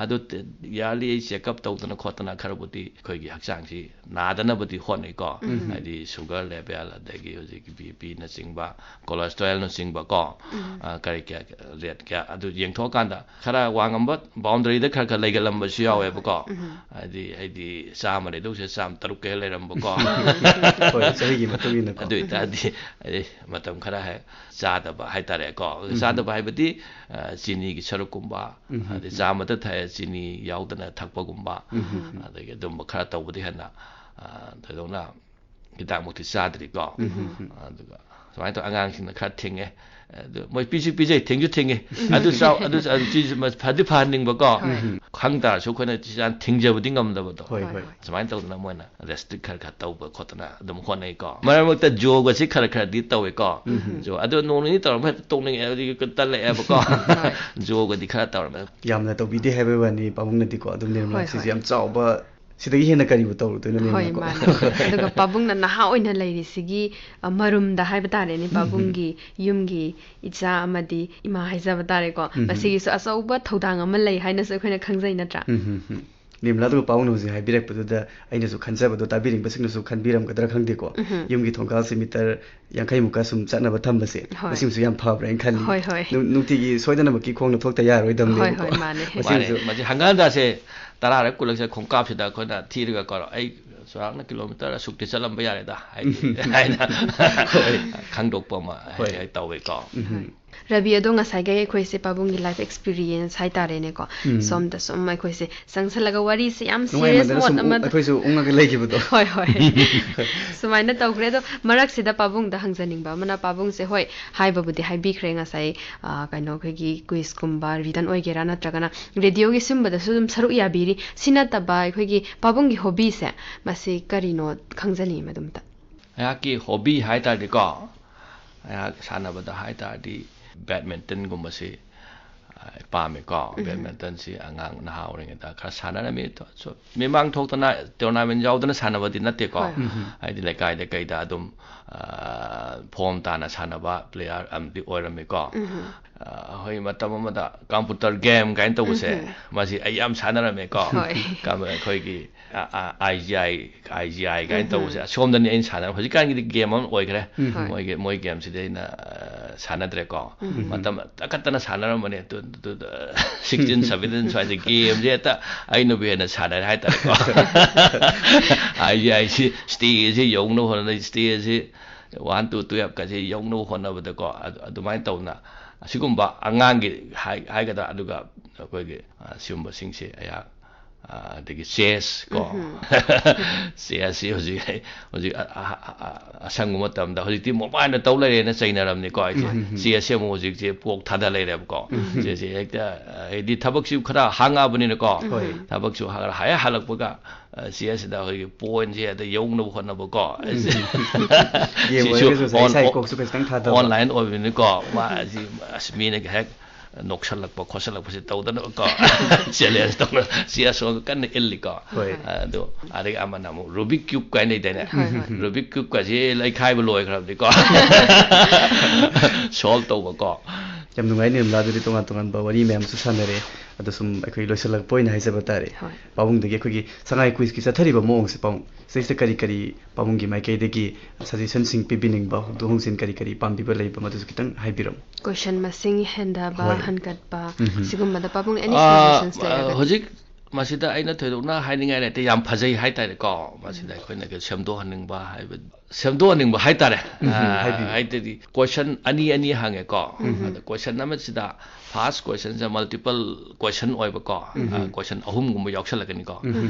ꯑꯗꯨ ꯇ-, yearly ꯑꯩ ꯆꯦꯛꯑꯞ ꯇꯧꯗꯅ ꯈꯣꯠꯇꯅ ꯈꯔꯕꯨꯗꯤ ꯑꯩꯈꯣꯏꯒꯤ ꯍꯛꯆꯥꯡꯁꯤ ꯅꯥꯗꯅꯕꯗꯤ ꯍꯣꯠꯅꯩꯀꯣ꯫ ꯎꯝ꯫ ꯍꯥꯏꯗꯤ ꯁꯨꯒꯔ ꯂꯦꯚꯦꯜ, ꯑꯗꯒꯤ ꯍꯧꯖꯤꯛꯀꯤ ꯕꯤ ꯄꯤꯅꯆꯤꯡꯕ, ꯀꯣꯂꯦꯁꯇ꯭ꯔꯣꯜꯅꯆꯤꯡꯕꯀꯣ, ꯎꯝ꯫ ꯑ, ꯀꯔꯤ ꯀꯌꯥ, ꯔꯦꯠ ꯀꯌꯥ, ꯑꯗꯨ ꯌꯦꯡꯊꯣꯛꯑꯀꯥꯟꯗ ꯈꯔ ꯋꯥꯡꯉꯝꯕ ꯕꯥꯎꯟꯗꯔꯤꯗ ꯈꯔ ꯈꯔ ꯂꯩꯒꯜꯂꯝꯕꯁꯨ ꯌꯥꯎꯋꯦꯕꯀꯣ꯫ ꯎꯝ꯫ ꯍꯥꯏꯗꯤ, ꯍꯥꯏꯗꯤ ꯆꯥꯝꯃ ꯂꯩꯗꯧꯁꯦ ꯆꯥꯝꯃ ꯇꯔꯨꯛꯀ ꯍꯦꯛ ꯂꯩꯔꯝꯕꯀꯣ꯫ ꯍꯣꯏ, ꯆꯍꯤꯒꯤ ꯃꯇꯨꯡ ꯏꯟꯅꯀꯣ꯫ ꯑꯗꯨ ꯑꯣꯏꯇꯥꯔꯗꯤ, ꯑꯩ ꯃꯇꯝ ꯈꯔ ꯍꯦꯛ ꯆꯥꯗꯕ ꯍꯥꯏꯇꯥꯔꯦꯀꯣ꯫ ꯎꯝ꯫ ꯆꯥꯗꯕ ꯍꯥꯏꯕꯗꯤ, ꯑ, ꯆꯤꯅꯤꯒꯤ ꯁꯔꯨꯛꯀꯨꯝꯕ, ꯎꯝ꯫ ꯑꯗꯩ ꯆꯥ ꯃꯠꯇ ꯊꯛꯑꯦ, ꯆꯤꯅꯤ ꯌꯥꯎꯗꯅ ꯊꯛꯄꯒꯨꯝꯕ, ꯎꯝ꯫ ꯑꯗꯒꯤ ꯑꯗꯨꯝꯕ ꯈꯔ ꯇꯧꯕꯗꯤ ꯍꯦꯟꯅ, ꯑ, ꯊꯣꯏꯗꯣꯛꯅ ꯍꯤꯗꯥꯛꯃꯛꯇꯤ ꯆꯥꯗ꯭ꯔꯤꯀꯣ꯫ ꯎꯝ꯫ ꯑꯗꯨꯒ ꯁꯨꯃꯥꯏꯅ ꯇꯧꯔ ꯑꯉꯥꯡꯁꯤꯡꯅ ꯈꯔ ꯊꯤꯡꯉꯦ꯫ ꯑꯗꯨ ꯃꯣꯏ ꯄꯤꯁꯨ ꯄꯤꯖꯩ, ꯊꯤꯡꯁꯨ ꯊꯤꯡꯉꯤ꯫ ꯑꯗꯨ ꯆꯥꯎ, ꯑꯗꯨ, ꯑꯗꯨ ꯆꯤꯁꯨ ꯃ-, ꯐꯗꯤ ꯐꯍꯟꯅꯤꯡꯕꯀꯣ꯫ ꯍꯣꯏ꯫ ꯎꯝ꯫ ꯈꯪ ꯇꯥꯔꯁꯨ ꯑꯩꯈꯣꯏꯅ ꯆꯤꯟꯖꯥꯛ ꯊꯤꯡꯖꯕꯗꯤ ꯉꯝꯗꯕꯗꯣ꯫ ꯍꯣꯏ, ꯍꯣꯏ, ꯍꯣꯏ꯫ ꯍꯣꯏ꯫ ꯁꯨꯃꯥꯏꯅ ꯇꯧꯗꯅ ꯃꯣꯏꯅ ꯔꯦꯁꯇ꯭ꯔꯤꯛ ꯈꯔ ꯈꯔ ꯇꯧꯕ ꯈꯣꯠꯇꯅ ꯑꯗꯨꯝ ꯍꯣꯠꯅꯩꯀꯣ꯫ ꯃꯔꯛ ꯃꯔꯛꯇ ꯖꯣꯒꯁꯤ ꯈꯔ ꯈꯔꯗꯤ ꯇꯧꯋꯦꯀꯣ꯫ ꯎꯝ꯫ ꯖꯣ, ꯑꯗꯣ ꯅꯣꯡ ꯅꯤꯅꯤ ꯇꯧꯔꯝꯃ ꯍꯦꯛꯇ ꯇꯣꯛꯅꯤꯡꯉꯦ, ꯍꯥꯏꯕꯗꯤ ꯇꯜꯂꯛꯑꯦꯕꯀꯣ꯫ ꯍꯣꯏ꯫ ꯖꯣꯒꯗꯤ ꯈꯔ ꯇꯧꯔꯝꯃꯦ꯫ ꯌꯥꯝꯅ ꯇꯧꯕꯤꯗꯦ ꯍꯥꯏꯕꯩ ꯋꯥꯅꯤ ꯄꯥꯕꯨꯡꯅꯗꯤꯀꯣ꯫ ꯑꯗꯨꯝ ꯅꯤꯔꯃꯂꯥ, ꯍꯣꯏ, ꯁꯤꯁꯦ ꯍꯣꯏ꯫ ꯌꯥꯝ ꯆꯥꯎꯕ, ꯁꯤꯗꯒꯤ ꯍꯦꯟꯅ ꯀꯔꯤꯕꯨ ꯇꯧꯔꯨꯗꯣꯏꯅꯣ, ꯍꯣꯏ, ꯅꯤꯔꯃꯂꯥꯀꯣ? ꯃꯥꯅꯦ꯫ ꯑꯗꯨꯒ ꯄꯥꯕꯨꯡꯅ ꯅꯍꯥ ꯑꯣꯏꯅ ꯂꯩꯔꯤꯁꯤꯒꯤ, ꯑ, ꯃꯔꯨꯝꯗ ꯍꯥꯏꯕ ꯇꯥꯔꯦꯅꯦ, ꯎꯝ, ꯎꯝ꯫ ꯄꯥꯕꯨꯡꯒꯤ ꯌꯨꯝꯒꯤ ꯏꯆꯥ ꯑꯃꯗꯤ ꯏꯃꯥ ꯍꯥꯏꯖꯕ ꯇꯥꯔꯦꯀꯣ꯫ ꯎꯝ, ꯎꯝ꯫ ꯃꯁꯤꯒꯤꯁꯨ ꯑꯆꯧꯕ ꯊꯧꯗꯥꯡ ꯑꯃ ꯂꯩ ꯍꯥꯏꯅꯁꯨ ꯑꯩꯈꯣꯏꯅ ꯈꯪꯖꯩ, ꯅꯠꯇ꯭ꯔꯥ? ꯎꯝ, ꯎꯝ, ꯎꯝ꯫ ꯅꯤꯔꯃꯂꯥ, ꯑꯗꯨꯒ ꯄꯥꯕꯨꯡꯅ ꯍꯧꯖꯤꯛ ꯍꯥꯏꯕꯤꯔꯛꯄꯗꯨꯗ ꯑꯩꯅꯁꯨ ꯈꯟꯖꯕꯗꯣ, ꯇꯥꯕꯤꯔꯤꯕꯁꯤꯡꯅꯁꯨ ꯈꯟꯕꯤꯔꯝꯒꯗ꯭ꯔꯥ ꯈꯪꯗꯦꯀꯣ꯫ ꯎꯝꯍꯨꯝ꯫ ꯌꯨꯝꯒꯤ ꯊꯣꯡꯒꯥꯜꯁꯦ ꯃꯤꯇꯔ ꯌꯥꯡꯈꯩꯃꯨꯛꯀ ꯁꯨꯝ ꯆꯠꯅꯕ ꯊꯝꯕꯁꯦ, ꯍꯣꯏ꯫ ꯃꯁꯤꯃꯁꯨ ꯌꯥꯝ ꯐꯕ꯭ꯔꯥ ꯍꯥꯏꯅ ꯈꯜꯂꯤ꯫ ꯍꯣꯏ, ꯍꯣꯏ꯫ ꯅꯨꯡ-, ꯅꯨꯡꯇꯤꯒꯤ ꯁꯣꯏꯗꯅꯃꯛꯀꯤ ꯈꯣꯡꯅ ꯊꯣꯛꯇ ꯌꯥꯔꯣꯏꯗꯕꯅꯦꯕꯀꯣ꯫ ꯍꯣꯏ, ꯍꯣꯏ, ꯃꯥꯅꯦ꯫ ꯃꯁꯤꯃꯁꯨ ꯃꯥꯅꯦ, ꯃꯁꯤ ꯍꯪꯒꯠ ꯍꯟꯗꯥꯁꯦ ꯇꯔꯥꯔꯛ ꯀꯨꯟꯂꯛꯁꯦ ꯈꯣꯡꯀꯥꯞꯁꯤꯗ ꯑꯩꯈꯣꯏꯅ ꯊꯤꯔꯒ ꯀꯣ, ꯑꯩ ꯆꯥꯎꯔꯥꯛꯅ ꯀꯤꯂꯣꯃꯤꯇꯔ ꯑꯁꯨꯛꯇꯤ ꯆꯠꯂꯝꯕ ꯌꯥꯔꯦꯗ ꯍꯥꯏꯗꯤ ꯍꯥꯏꯅ ꯍꯣꯏ꯫ ꯈꯪꯗꯣꯛꯄ ꯑꯃ ꯍꯣꯏ꯫ ꯍꯦꯛ ꯇꯧꯋꯦꯀꯣ꯫ ꯎꯝ꯫ ꯔꯕꯤ, ꯑꯗꯣ ꯉꯁꯥꯏꯒꯤ ꯑꯩꯈꯣꯏꯁꯦ ꯄꯥꯕꯨꯡꯒꯤ life experience ꯍꯥꯏꯇꯥꯔꯦꯅꯦꯀꯣ, ꯎꯝ꯫ ꯁꯣꯝꯗ ꯁꯨꯝ ꯑꯩꯈꯣꯏꯁꯦ ꯆꯪꯁꯜꯂꯒ ꯋꯥꯔꯤꯁꯦ ꯌꯥꯝ serious ꯅꯨꯡꯉꯥꯏꯃꯟꯗꯅ ꯃꯣꯠ ꯁꯨꯝ ꯑꯃꯗ ꯑꯩꯈꯣꯏꯁꯨ ꯎꯪꯉꯒ ꯂꯩꯈꯤꯕꯗꯣ꯫ ꯍꯣꯏ, ꯍꯣꯏ꯫ ꯁꯨꯃꯥꯏꯅ ꯇꯧꯈ꯭ꯔꯦ꯫ ꯑꯗꯣ ꯃꯔꯛꯁꯤꯗ ꯄꯥꯕꯨꯡꯗ ꯍꯪꯖꯅꯤꯡꯕ ꯑꯃꯅ, ꯄꯥꯕꯨꯡꯁꯦ ꯍꯣꯏ ꯍꯥꯏꯕꯕꯨꯗꯤ ꯍꯥꯏꯕꯤꯈ꯭ꯔꯦ ꯉꯁꯥꯏ, ꯑ, ꯀꯩꯅꯣ ꯑꯩꯈꯣꯏꯒꯤ quizꯀꯨꯝꯕ written ꯑꯣꯏꯒꯦꯔꯥ ꯅꯠꯇ꯭ꯔꯒꯅ radioꯒꯤ ꯁꯤꯒꯨꯝꯕꯗꯁꯨ ꯑꯗꯨꯝ ꯁꯔꯨꯛ ꯌꯥꯕꯤꯔꯤ꯫ ꯁꯤ ꯅꯠꯇꯕ ꯑꯩꯈꯣꯏꯒꯤ ꯄꯥꯕꯨꯡꯒꯤ hobbyꯁꯦ ꯃꯁꯤ ꯀꯔꯤꯅꯣ ꯈꯪꯖꯅꯤꯡꯉꯤ ꯃꯗꯨꯝꯇ꯫ ꯑꯩꯍꯥꯛꯀꯤ hobby ꯍꯥꯏ ꯇꯥꯔꯗꯤꯀꯣ, ꯑꯩꯍꯥꯛ ꯁꯥꯟꯅꯕꯗ ꯍꯥꯏ ꯇꯥꯔꯗꯤ badmintonꯒꯨꯝꯕꯁꯤ, ꯑ, ꯄꯥꯝꯃꯦꯀꯣ꯫ ꯎꯝ꯫ Badmintonꯁꯤ ꯑꯉꯥꯡ ꯅꯍꯥ ꯑꯣꯏꯔꯤꯉꯩꯗ ꯈꯔ ꯁꯥꯟꯅꯔꯝꯃꯤ꯫ ꯁꯨ-, ꯃꯤꯃꯥꯡ ꯊꯣꯛꯇꯅ tournament ꯌꯥꯎꯗꯅ ꯁꯥꯟꯅꯕꯗꯤ ꯅꯠꯇꯦꯀꯣ꯫ ꯍꯣꯏ꯫ ꯎꯝ꯫ ꯍꯥꯏꯗꯤ ꯂꯩꯀꯥꯏꯗ ꯀꯩꯗ ꯑꯗꯨꯝ, ꯑ, form ꯇꯥꯅ ꯁꯥꯟꯅꯕ player ꯑꯃꯗꯤ ꯑꯣꯏꯔꯝꯃꯤꯀꯣ꯫ ꯎꯝ꯫ ꯑ, ꯑꯩꯈꯣꯏ ꯃꯇꯝ ꯑꯃꯗ computer game ꯀꯥꯏꯅ ꯇꯧꯕꯁꯦ, ꯎꯝ꯫ ꯃꯁꯤ ꯑꯩ ꯌꯥꯝ ꯁꯥꯟꯅꯔꯝꯃꯦꯀꯣ꯫ ꯍꯣꯏ꯫ ꯀꯝ-, ꯑꯩꯈꯣꯏꯒꯤ, ꯑ, ꯑ, IGI, IGI ꯀꯥꯏꯅ ꯎꯝ꯫ ꯇꯧꯕꯁꯦ, ꯑꯁꯣꯝꯗꯅꯤ ꯑꯩꯅ ꯁꯥꯟꯅ-, ꯍꯧꯖꯤꯛꯀꯥꯟꯒꯤꯗꯤ game ꯑꯃ ꯑꯣꯏꯈ꯭ꯔꯦ꯫ ꯎꯝ꯫ ꯍꯣꯏ꯫ ꯃꯣꯏꯒꯤ, ꯃꯣꯏ gameꯁꯤꯗꯤ ꯑꯩꯅ, ꯑ, ꯁꯥꯟꯅꯗ꯭ꯔꯦꯀꯣ꯫ ꯎꯝ꯫ ꯃꯇꯝ ꯑꯀꯠꯇꯅ ꯁꯥꯟꯅꯔꯝꯕꯅꯦ꯫ Two, two, two, sixteen, seventeen ꯁ꯭ꯋꯥꯏꯗ gameꯁꯦ ꯍꯦꯛꯇ ꯑꯩꯅꯕꯨ ꯍꯦꯟꯅ ꯁꯥꯟꯅꯔꯦ ꯍꯥꯏꯇꯥꯔꯦꯀꯣ꯫ IGIꯁꯤ stageꯁꯤ ꯌꯧꯅꯕ ꯍꯣꯠꯅꯕꯗ, stageꯁꯤ one to twelve ꯀꯁꯦ ꯌꯧꯅꯕ ꯍꯣꯠꯅꯕꯗꯀꯣ, ꯑꯗꯨ, ꯑꯗꯨꯃꯥꯏꯅ ꯇꯧꯗꯅ ꯑꯁꯤꯒꯨꯝꯕ ꯑꯉꯥꯡꯒꯤ ꯍꯥꯏ-, ꯍꯥꯏꯒꯗ꯭ꯔꯥ, ꯑꯗꯨꯒ ꯑꯩꯈꯣꯏꯒꯤ, ꯑ, ꯁꯤꯒꯨꯝꯕꯁꯤꯡꯁꯦ ꯑꯩꯍꯥꯛ, ꯑ, ꯑꯗꯒꯤ chess ꯀꯣ꯫ ꯎꯝꯍꯨꯝ꯫ Chessꯁꯤ ꯍꯧꯖꯤꯛ, ꯍꯧꯖꯤꯛ ꯑ-, ꯑ-, ꯑ-, ꯑ-, ꯑꯁꯪꯕ ꯃꯇꯝꯗ, ꯍꯧꯖꯤꯛꯇꯤ mobileꯅ ꯇꯧ ꯂꯩꯔꯦꯅ ꯆꯩꯅꯔꯕꯅꯤꯀꯣ ꯑꯩꯁꯦ꯫ ꯎꯝꯍꯨꯝ꯫ Chessꯁꯦ ꯑꯃꯨꯛ ꯍꯧꯖꯤꯛꯁꯦ ꯄꯣꯛ ꯊꯥꯗ ꯂꯩꯔꯦꯕꯀꯣ꯫ ꯎꯝꯍꯨꯝ꯫ Chessꯁꯦ ꯍꯦꯛꯇ, ꯑ, ꯍꯥꯏꯗꯤ ꯊꯕꯛꯁꯤ ꯈꯔ ꯍꯥꯡꯉꯛꯑꯕꯅꯤꯅꯀꯣ꯫ ꯍꯣꯏ꯫ ꯊꯕꯛꯁꯨ ꯍꯥꯏ ꯍꯜꯂꯛꯄꯒ, ꯑ, ꯆꯦ ꯑꯁꯤꯗ ꯑꯩꯈꯣꯏꯒꯤ pointꯁꯦ ꯑꯗ ꯌꯧꯅꯕ ꯍꯣꯠꯅꯕꯀꯣ꯫ ꯎꯝ꯫ Game ꯁꯤꯁꯨ ꯑꯣꯏꯔꯒꯁꯨ ꯉꯁꯥꯏ on-, ꯏꯁꯥꯒꯤ ꯀꯣꯛꯁꯨ ꯈꯤꯇꯪ ꯊꯥꯗꯕ꯫ Onlineꯑꯣꯏꯕꯅꯤꯀꯣ꯫ ꯃꯥ ꯑꯁꯤ, ꯑꯁ, ꯃꯤꯅ ꯍꯦꯛ ꯅꯣꯛꯁꯜꯂꯛꯄ ꯈꯣꯠꯆꯜꯂꯛꯄꯁꯦ ꯇꯧꯗꯅꯕꯀꯣ꯫ Challenge ꯇꯧꯅ ꯆꯦ ꯑꯁꯣꯝꯗ ꯀꯟꯅ ꯏꯜꯂꯤꯀꯣ꯫ ꯍꯣꯏ꯫ ꯑꯗꯣ ꯑꯗꯒꯤ ꯑꯃꯅ ꯑꯃꯨꯛ Rubik Cube ꯀꯥꯏꯅ ꯂꯩꯗꯥꯏꯅꯦ? ꯍꯣꯏ, ꯍꯣꯏ꯫ Rubik Cubeꯀꯁꯦ ꯂꯩꯈꯥꯏꯕ ꯂꯣꯏꯈ꯭ꯔꯕꯅꯤꯀꯣ꯫ Solve ꯇꯧꯕꯀꯣ꯫ ꯌꯥꯝ ꯅꯨꯡꯉꯥꯏ ꯅꯤꯔꯃꯂꯥ, ꯑꯗꯨꯗꯤ ꯇꯣꯉꯥꯟ ꯇꯣꯉꯥꯟꯕ ꯋꯥꯔꯤ ꯃꯌꯥꯝꯁꯨ ꯁꯥꯟꯅꯔꯦ꯫ ꯑꯗꯣ ꯁꯨꯝ ꯑꯩꯈꯣꯏ ꯂꯣꯏꯁꯤꯜꯂꯛꯄ ꯑꯣꯏꯅ ꯍꯥꯏꯖꯕ ꯇꯥꯔꯦ꯫ ꯍꯣꯏ꯫ ꯄꯥꯕꯨꯡꯗꯒꯤ ꯑꯩꯈꯣꯏꯒꯤ ꯁꯉꯥꯏ ꯀꯨꯏꯖꯀꯤ ꯆꯠꯊꯔꯤꯕ ꯃꯑꯣꯡꯁꯦ, ꯄꯥꯕꯨꯡ, ꯁꯤꯗꯩꯁꯤꯗ ꯀꯔꯤ ꯀꯔꯤ ꯄꯥꯕꯨꯡꯒꯤ ꯃꯥꯏꯀꯩꯗꯒꯤ ꯁꯖꯦꯁꯟꯁꯤꯡ ꯄꯤꯕꯤꯅꯤꯡꯕ, ꯍꯣꯡꯗꯣꯛ ꯍꯣꯡꯖꯤꯟ ꯀꯔꯤ ꯀꯔꯤ ꯄꯥꯝꯕꯤꯕ ꯂꯩꯕ, ꯃꯗꯨꯁꯨ ꯈꯤꯇꯪ ꯍꯥꯏꯕꯤꯔꯝꯃꯨ꯫ ꯀꯣꯏꯁꯟ ꯃꯁꯤꯡ ꯍꯦꯟꯊꯕ, ꯍꯣꯏ꯫ ꯍꯟꯒꯠꯄ, ꯎꯝ꯫ ꯁꯤꯒꯨꯝꯕꯗ ꯄꯥꯕꯨꯡ ꯑꯦꯅꯤ ꯑꯥ, ꯁꯖꯦꯁꯟꯁ ꯂꯩꯔꯒꯗꯤ? ꯍꯧꯖꯤꯛ ꯃꯁꯤꯗ ꯑꯩꯅ ꯊꯣꯏꯗꯣꯛꯅ ꯍꯥꯏꯅꯤꯡꯉꯥꯏ ꯂꯩꯇꯦ, ꯌꯥꯝ ꯐꯖꯩ ꯍꯥꯏꯇꯥꯔꯦꯀꯣ꯫ ꯃꯁꯤꯗ ꯑꯩꯈꯣꯏꯅ ꯁꯦꯝꯗꯣꯛꯍꯟꯅꯤꯡꯕ ꯍꯥꯏꯕ, ꯁꯦꯝꯗꯣꯛꯍꯟꯅꯤꯡꯕ ꯍꯥꯏꯇꯥꯔꯦ꯫ ꯎꯝ, ꯑꯥ, ꯍꯥꯏꯕꯤꯌꯨ꯫ ꯍꯥꯏꯗꯤ ꯀꯣꯏꯁꯟ ꯑꯅꯤ ꯑꯅꯤ ꯍꯪꯉꯦꯀꯣ꯫ ꯑꯗ ꯀꯣꯏꯁꯟ ꯑꯃꯁꯤꯗ, ꯐꯥꯔꯁ ꯀꯣꯏꯁꯟꯁꯦ ꯃꯜꯇꯤꯄꯜ ꯀꯣꯏꯁꯟ ꯑꯣꯏꯕꯀꯣ꯫ ꯑꯥ, ꯀꯣꯏꯁꯟ ꯑꯍꯨꯝꯒꯨꯝꯕ ꯌꯥꯎꯁꯜꯂꯛꯀꯅꯤꯀꯣ꯫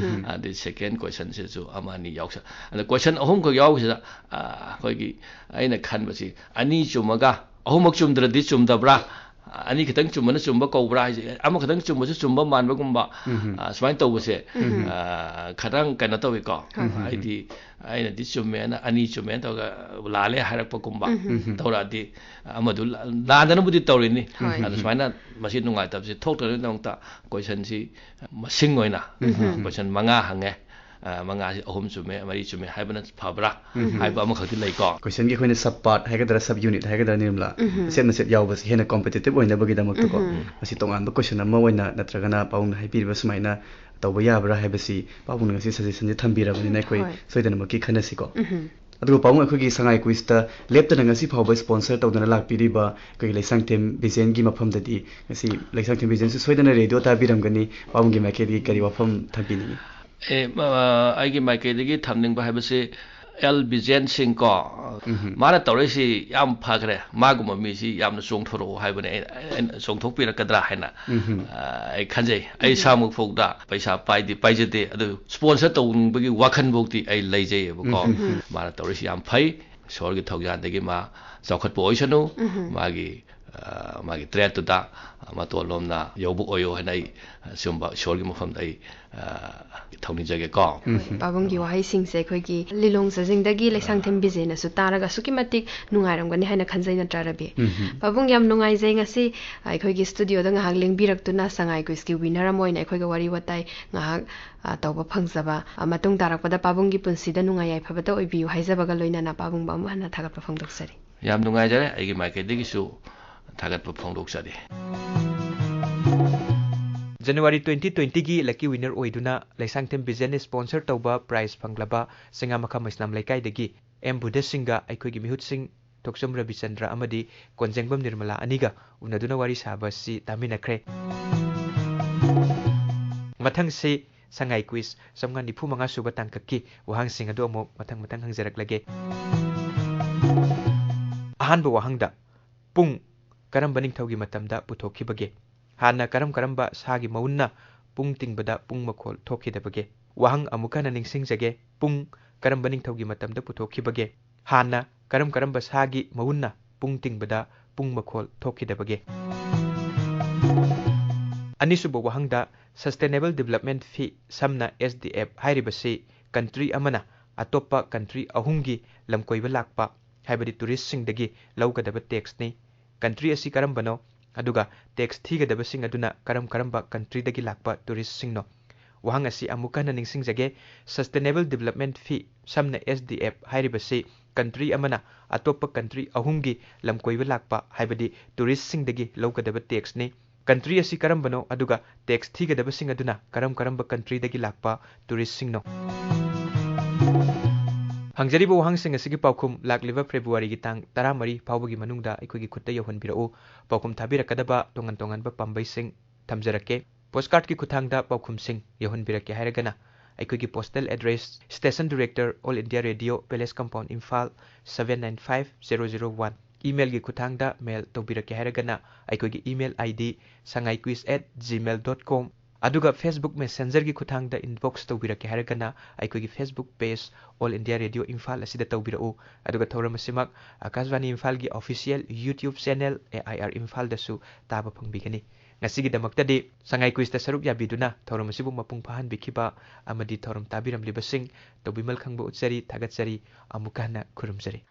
ꯑꯗꯩ ꯁꯦꯀꯦꯟ ꯀꯣꯏꯁꯟꯁꯤꯁꯨ ꯑꯃ ꯑꯅꯤ ꯌꯥꯎꯁꯜ-, ꯑꯗ ꯀꯣꯏꯁꯟ ꯑꯍꯨꯝꯈꯛ ꯌꯥꯎꯕꯁꯤꯗ, ꯑꯥ, ꯑꯩꯈꯣꯏꯒꯤ, ꯑꯩꯅ ꯈꯟꯕꯁꯤ ꯑꯅꯤ ꯆꯨꯝꯃꯒ ꯑꯍꯨꯝꯃꯛ ꯆꯨꯝꯗ꯭ꯔꯗꯤ ꯆꯨꯝꯗꯕ꯭ꯔꯥ, ꯑꯅꯤ ꯈꯛꯇꯪ ꯆꯨꯝꯕꯅ ꯆꯨꯝꯕ ꯀꯧꯕ꯭ꯔꯥ ꯍꯥꯏꯁꯦ, ꯑꯃꯈꯛꯇꯪ ꯆꯨꯝꯕꯁꯨ ꯆꯨꯝꯕ ꯃꯥꯟꯕꯒꯨꯝꯕ, ꯑꯥ, ꯁꯨꯃꯥꯏꯅ ꯇꯧꯕꯁꯦ, ꯑꯥ, ꯈꯇꯪ ꯀꯩꯅꯣ ꯇꯧꯋꯤꯀꯣ꯫ ꯍꯣꯏ, ꯍꯣꯏ꯫ ꯍꯥꯏꯗꯤ ꯑꯩꯅꯗꯤ ꯆꯨꯝꯃꯦꯅ, ꯑꯅꯤ ꯆꯨꯝꯃꯦꯅ ꯇꯧꯔꯒ ꯂꯥꯜꯂꯦ ꯍꯥꯏꯔꯛꯄꯒꯨꯝꯕ ꯇꯧꯔꯛꯑꯗꯤ, ꯑꯃꯗꯨ ꯂꯥꯟꯗꯅꯕꯨꯗꯤ ꯇꯧꯔꯤꯅꯤ꯫ ꯍꯣꯏ꯫ ꯑꯗꯨ ꯁꯨꯃꯥꯏꯅ ꯃꯁꯤ ꯅꯨꯡꯉꯥꯏꯇꯕꯁꯤ ꯊꯣꯛꯇꯅꯕꯒꯤꯗꯃꯛꯇ ꯀꯣꯏꯁꯟꯁꯤ ꯃꯁꯤꯡ ꯑꯣꯏꯅ, ꯀꯣꯏꯁꯟ ꯃꯉꯥ ꯍꯪꯉꯦ꯫ ꯑ, ꯃꯉꯥꯁꯤ ꯑꯍꯨꯝ ꯆꯨꯝꯃꯦ, ꯃꯔꯤ ꯆꯨꯝꯃꯦ ꯍꯥꯏꯕꯅ ꯐꯕ꯭ꯔꯥ ꯍꯥꯏꯕ ꯑꯃꯈꯛꯇꯤ ꯂꯩꯀꯣ꯫ ꯀꯣꯏꯁꯟꯒꯤ ꯑꯩꯈꯣꯏꯅ ꯁꯕ ꯄꯥꯔꯠ ꯍꯥꯏꯒꯗ꯭ꯔꯥ, ꯁꯕ ꯌꯨꯅꯤꯠ ꯍꯥꯏꯒꯗ꯭ꯔꯥ, ꯅꯤꯔꯃꯂꯥ, ꯃꯆꯦꯠ ꯃꯆꯦꯠ ꯌꯥꯎꯕꯁꯤ ꯍꯦꯟꯅ ꯀꯣꯝꯄꯤꯇꯤꯇꯤꯞ ꯑꯣꯏꯅꯕꯒꯤꯗꯃꯛꯇꯀꯣ, ꯃꯁꯤ ꯇꯣꯉꯥꯟꯕ ꯀꯣꯏꯁꯟ ꯑꯃ ꯑꯣꯏꯅ ꯅꯠꯇ꯭ꯔꯒꯅ ꯄꯥꯕꯨꯡꯅ ꯍꯥꯏꯕꯤꯔꯤꯕ ꯁꯨꯃꯥꯏꯅ ꯇꯧꯕ ꯌꯥꯕ꯭ꯔꯥ ꯍꯥꯏꯕꯁꯤ ꯄꯥꯕꯨꯡꯅ ꯉꯁꯤ ꯁꯖꯦꯁꯟꯁꯦ ꯊꯝꯕꯤꯔꯕꯅꯤꯅ ꯑꯩꯈꯣꯏ ꯍꯣꯏ꯫ ꯁꯣꯏꯗꯅꯃꯛꯀꯤ ꯈꯟꯅꯁꯤꯀꯣ꯫ ꯑꯗꯨꯒ ꯄꯥꯕꯨꯡ, ꯑꯩꯈꯣꯏꯒꯤ ꯁꯉꯥꯏ ꯀꯨꯏꯖꯇ ꯂꯦꯞꯇꯅ ꯉꯁꯤ ꯐꯥꯎꯕ ꯁ꯭ꯄꯣꯟꯁꯔ ꯇꯧꯗꯨꯅ ꯂꯥꯛꯄꯤꯔꯤꯕ ꯑꯩꯈꯣꯏꯒꯤ ꯂꯩꯁꯥꯡꯊꯦꯝ ꯕꯤꯖꯦꯟꯒꯤ ꯃꯐꯝꯗꯗꯤ ꯉꯁꯤ ꯂꯩꯁꯥꯡꯊꯦꯝ ꯕꯤꯖꯦꯟꯁꯨ ꯁꯣꯏꯗꯅ ꯔꯦꯗꯤꯑꯣ ꯇꯥꯕꯤꯔꯝꯒꯅꯤ꯫ ꯄꯥꯕꯨꯡꯒꯤ ꯃꯥꯏꯀꯩꯗꯒꯤ ꯀꯔꯤ ꯋꯥꯐꯝ ꯊꯝꯕꯤꯅꯤꯡꯉꯤ? ꯑꯦ, ꯃ-, ꯑꯩꯒꯤ ꯃꯥꯏꯀꯩꯗꯒꯤ ꯊꯝꯅꯤꯡꯕ ꯍꯥꯏꯕꯁꯤ ꯑꯦꯜ ꯕꯤꯖꯦꯟ ꯁꯤꯡ ꯀꯣ, ꯃꯥꯅ ꯇꯧꯔꯛꯏꯁꯤ ꯌꯥꯝ ꯐꯈ꯭ꯔꯦ, ꯃꯥꯒꯨꯝꯕ ꯃꯤꯁꯤ ꯌꯥꯝꯅ ꯆꯣꯡꯊꯣꯔꯛꯑꯣ ꯍꯥꯏꯕꯅꯦ꯫ ꯑꯩ, ꯑꯩꯅ ꯆꯣꯡꯊꯣꯛꯄꯤꯔꯛꯀꯗ꯭ꯔꯥ ꯍꯥꯏꯅ, ꯑ, ꯑꯩ ꯈꯟꯖꯩ꯫ ꯑꯩ ꯏꯁꯥꯃꯛ ꯐꯥꯎꯗ ꯄꯩꯁꯥ ꯄꯥꯏꯗꯤ ꯄꯥꯏꯖꯗꯦ, ꯑꯗꯨ ꯁ꯭ꯄꯣꯟꯁꯔ ꯇꯧꯅꯤꯡꯕꯒꯤ ꯋꯥꯈꯜꯐꯧꯗꯤ ꯑꯩ ꯂꯩꯖꯩꯌꯦꯕꯀꯣ꯫ ꯃꯥꯅ ꯇꯧꯔꯛꯏꯁꯤ ꯌꯥꯝ ꯐꯩ꯫ ꯏꯁꯣꯔꯒꯤ ꯊꯧꯖꯥꯟꯗꯒꯤ ꯃꯥ ꯆꯥꯎꯈꯠꯄ ꯑꯣꯏꯁꯅꯨ, ꯃꯥꯒꯤ, ꯑ, ꯃꯥꯒꯤ ꯇ꯭ꯔꯦꯠꯇꯨꯗ ꯃꯇꯣꯟ ꯂꯣꯝꯅ ꯌꯧꯕ ꯑꯣꯏꯌꯣ ꯍꯥꯏꯅ ꯑꯩ, ꯑ, ꯁꯤꯒꯨꯝꯕ ꯏꯁꯣꯔꯒꯤ ꯃꯐꯝꯗ ꯑꯩ, ꯑ, ꯊꯧꯅꯤꯖꯒꯦꯀꯣ꯫ ꯍꯣꯏ, ꯄꯥꯕꯨꯡꯒꯤ ꯋꯥꯍꯩꯁꯤꯡꯁꯦ ꯑꯩꯈꯣꯏꯒꯤ ꯂꯤꯂꯣꯡ ꯆꯥꯖꯤꯡꯗꯒꯤ ꯂꯩꯁꯥꯡꯊꯦꯝ ꯕꯤꯖꯦꯅꯁꯨ ꯇꯥꯔꯒ ꯑꯁꯨꯛꯀꯤ ꯃꯇꯤꯛ ꯅꯨꯡꯉꯥꯏꯔꯝꯒꯅꯤ ꯍꯥꯏꯅ ꯈꯟꯖꯩ, ꯅꯠꯇ꯭ꯔꯥ ꯔꯕꯤ? ꯄꯥꯕꯨꯡ, ꯌꯥꯝ ꯅꯨꯡꯉꯥꯏꯖꯩ ꯉꯁꯤ ꯑꯩꯈꯣꯏꯒꯤ ꯁ꯭ꯇꯨꯗꯤꯑꯣꯗ ꯉꯥꯏꯍꯥꯛ ꯂꯦꯡꯕꯤꯔꯛꯇꯨꯅ ꯁꯉꯥꯏ ꯀꯨꯏꯖꯀꯤ ꯋꯤꯅꯔ ꯑꯃ ꯑꯣꯏꯅ ꯑꯩꯈꯣꯏꯒ ꯋꯥꯔꯤ ꯋꯥꯇꯥꯏ ꯉꯥꯏꯍꯥꯛ, ꯑ, ꯇꯧꯕ ꯐꯪꯖꯕ꯫ ꯑ, ꯃꯇꯨꯡ ꯇꯥꯔꯛꯄꯗ ꯄꯥꯕꯨꯡꯒꯤ ꯄꯨꯟꯁꯤꯗ ꯅꯨꯡꯉꯥꯏ ꯌꯥꯏꯐꯕꯇ ꯑꯣꯏꯕꯤꯌꯨ ꯍꯥꯏꯖꯕꯒ ꯂꯣꯏꯅꯅ ꯄꯥꯕꯨꯡꯕꯨ ꯑꯃꯨꯛ ꯍꯟꯅ ꯊꯥꯒꯠꯄ ꯐꯣꯡꯗꯣꯛꯆꯔꯤ꯫ ꯌꯥꯝ ꯅꯨꯡꯉꯥꯏꯖꯔꯦ, ꯑꯩꯒꯤ ꯃꯥꯏꯀꯩꯗꯒꯤꯁꯨ ꯊꯥꯒꯠꯄ ꯐꯣꯡꯗꯣꯛꯆꯔꯤ꯫ January twenty twenty-ꯒꯤ lucky winner ꯑꯣꯏꯗꯨꯅ ꯂꯩꯁꯥꯡꯊꯦꯝ ꯕꯤꯖꯦꯟꯅ sponsor ꯇꯧꯕ prize ꯐꯪꯂꯕ ꯆꯤꯡꯉꯥꯃꯈꯥ ꯃꯩꯁꯅꯥꯝ ꯂꯩꯀꯥꯏꯗꯒꯤ ꯑꯦꯝ ꯕꯨꯙꯁꯤꯡꯒ ꯑꯩꯈꯣꯏꯒꯤ ꯃꯤꯍꯨꯠꯁꯤꯡ ꯊꯣꯛꯆꯝ ꯔꯕꯤꯆꯟꯗ꯭ꯔ ꯑꯃꯗꯤ ꯀꯣꯟꯖꯦꯡꯕꯝ ꯅꯤꯔꯃꯂꯥ ꯑꯅꯤꯒ ꯎꯅꯗꯨꯅ ꯋꯥꯔꯤ ꯁꯥꯕ ꯑꯁꯤ ꯇꯥꯃꯤꯟꯅꯈ꯭ꯔꯦ꯫ ꯃꯊꯪꯁꯤ ꯁꯉꯥꯏ quiz ꯆꯥꯝꯃꯉꯥ ꯅꯤꯐꯨ ꯃꯉꯥ ꯁꯨꯕ ꯇꯥꯡꯀꯛꯀꯤ ꯋꯥꯍꯪꯁꯤꯡ ꯑꯗꯨ ꯑꯃꯨꯛ ꯃꯊꯪ ꯃꯊꯪ ꯍꯪꯖꯔꯛꯂꯒꯦ꯫ ꯑꯍꯥꯟꯕ ꯋꯥꯍꯪꯗ, ꯄꯨꯡ ꯀꯔꯝꯕ ꯅꯤꯡꯊꯧꯒꯤ ꯃꯇꯝꯗ ꯄꯨꯊꯣꯛꯈꯤꯕꯒꯦ? ꯍꯥꯟꯅ ꯀꯔꯝ ꯀꯔꯝꯕ ꯁꯥꯒꯤ ꯃꯎꯟꯅ ꯄꯨꯡ ꯇꯤꯡꯕꯗ ꯄꯨꯡ ꯃꯈꯣꯜ ꯊꯣꯛꯈꯤꯗꯕꯒꯦ? ꯋꯥꯍꯪ ꯑꯃꯨꯛ ꯍꯟꯅ ꯅꯤꯡꯁꯤꯡꯖꯒꯦ, ꯄꯨꯡ ꯀꯔꯝꯕ ꯅꯤꯡꯊꯧꯒꯤ ꯃꯇꯝꯗ ꯄꯨꯊꯣꯛꯈꯤꯕꯒꯦ? ꯍꯥꯟꯅ ꯀꯔꯝ ꯀꯔꯝꯕ ꯁꯥꯒꯤ ꯃꯎꯟꯅ ꯄꯨꯡ ꯇꯤꯡꯕꯗ ꯄꯨꯡ ꯃꯈꯣꯜ ꯊꯣꯛꯈꯤꯗꯕꯒꯦ? ꯑꯅꯤꯁꯨꯕ ꯋꯥꯍꯪꯗ, Sustainable Development Fee, ꯁꯝꯅ S D F ꯍꯥꯏꯔꯤꯕꯁꯤ country ꯑꯃꯅ ꯑꯇꯣꯞꯄ country ꯑꯍꯨꯝꯒꯤ ꯂꯝꯀꯣꯏꯕ ꯂꯥꯛꯄ, ꯍꯥꯏꯕꯗꯤ touristꯁꯤꯡꯗꯒꯤ ꯂꯧꯒꯗꯕ taxꯅꯤ꯫ Country ꯑꯁꯤ ꯀꯔꯝꯕꯅꯣ, ꯑꯗꯨꯒ tax ꯊꯤꯒꯗꯕꯁꯤꯡ ꯑꯗꯨꯅ ꯀꯔꯝ ꯀꯔꯝꯕ countryꯗꯒꯤ ꯂꯥꯛꯄ touristꯁꯤꯡꯅꯣ? ꯋꯥꯍꯪ ꯑꯁꯤ ꯑꯃꯨꯛ ꯍꯟꯅ ꯅꯤꯡꯁꯤꯡꯖꯒꯦ, Sustainable Development Fee, ꯁꯝꯅ S D F ꯍꯥꯏꯔꯤꯕꯁꯤ country ꯑꯃꯅ ꯑꯇꯣꯞꯄ country ꯑꯍꯨꯝꯒꯤ ꯂꯝꯀꯣꯏꯕ ꯂꯥꯛꯄ, ꯍꯥꯏꯕꯗꯤ touristꯁꯤꯡꯗꯒꯤ ꯂꯧꯒꯗꯕ taxꯅꯤ꯫ Country ꯑꯁꯤ ꯀꯔꯝꯕꯅꯣ, ꯑꯗꯨꯒ tax ꯊꯤꯒꯗꯕꯁꯤꯡ ꯑꯗꯨꯅ ꯀꯔꯝ ꯀꯔꯝꯕ countryꯗꯒꯤ ꯂꯥꯛꯄ touristꯁꯤꯡꯅꯣ? ꯍꯪꯖꯔꯤꯕ ꯋꯥꯍꯪꯁꯤꯡ ꯑꯁꯤꯒꯤ ꯄꯥꯎꯈꯨꯝ ꯂꯥꯛꯂꯤꯕ Februaryꯒꯤ ꯇꯥꯡ ꯇꯔꯥꯃꯔꯤ ꯐꯥꯎꯕꯒꯤ ꯃꯅꯨꯡꯗ ꯑꯩꯈꯣꯏꯒꯤ ꯈꯨꯠꯇ ꯌꯧꯍꯟꯕꯤꯔꯛꯎ꯫ ꯄꯥꯎꯈꯨꯝ ꯊꯥꯕꯤꯔꯛꯀꯗꯕ ꯇꯣꯉꯥꯟ ꯇꯣꯉꯥꯟꯕ ꯄꯥꯝꯕꯩꯁꯤꯡ ꯊꯝꯖꯔꯛꯀꯦ꯫ Postcardꯀꯤ ꯈꯨꯠꯊꯥꯡꯗ ꯄꯥꯎꯈꯨꯝꯁꯤꯡ ꯌꯧꯍꯟꯕꯤꯔꯛꯀꯦ ꯍꯥꯏꯔꯒꯅ, ꯑꯩꯈꯣꯏꯒꯤ postal address, Station Director, All India Radio, Palace Compound, Imphal, seven nine five zero zero one꯫ Emailꯒꯤ ꯈꯨꯠꯊꯥꯡꯗ mail ꯇꯧꯕꯤꯔꯛꯀꯦ ꯍꯥꯏꯔꯒꯅ, ꯑꯩꯈꯣꯏꯒꯤ email I D sangaiquiz at gmail dot com꯫ ꯑꯗꯨꯒ Facebook Messengerꯒꯤ ꯈꯨꯠꯊꯥꯡꯗ inbox ꯇꯧꯕꯤꯔꯛꯀꯦ ꯍꯥꯏꯔꯒꯅ, ꯑꯩꯈꯣꯏꯒꯤ Facebook page All India Radio Imphal ꯑꯁꯤꯗ ꯇꯧꯕꯤꯔꯛꯎ꯫ ꯑꯗꯨꯒ ꯊꯧꯔꯝ ꯑꯁꯤꯃꯛ ꯑꯀꯥꯁꯕꯥꯅꯤ ꯏꯝꯐꯥꯜꯒꯤ official YouTube channel A I R ꯏꯝꯐꯥꯜꯗꯁꯨ ꯇꯥꯕ ꯐꯪꯕꯤꯒꯅꯤ꯫ ꯉꯁꯤꯒꯤꯗꯃꯛꯇꯗꯤ ꯁꯉꯥꯏ Quizꯇ ꯁꯔꯨꯛ ꯌꯥꯕꯤꯗꯨꯅ ꯊꯧꯔꯝ ꯑꯁꯤꯕꯨ ꯃꯄꯨꯡ ꯐꯥꯍꯟꯕꯤꯈꯤꯕ ꯑꯃꯗꯤ ꯊꯧꯔꯝ ꯇꯥꯕꯤꯔꯝꯂꯤꯕꯁꯤꯡ ꯇꯧꯕꯤꯃꯜ ꯈꯪꯕ ꯎꯠꯆꯔꯤ, ꯊꯥꯒꯠꯆꯔꯤ, ꯑꯃꯨꯛꯀ ꯍꯟꯅ ꯈꯨꯔꯨꯝꯖꯔꯤ꯫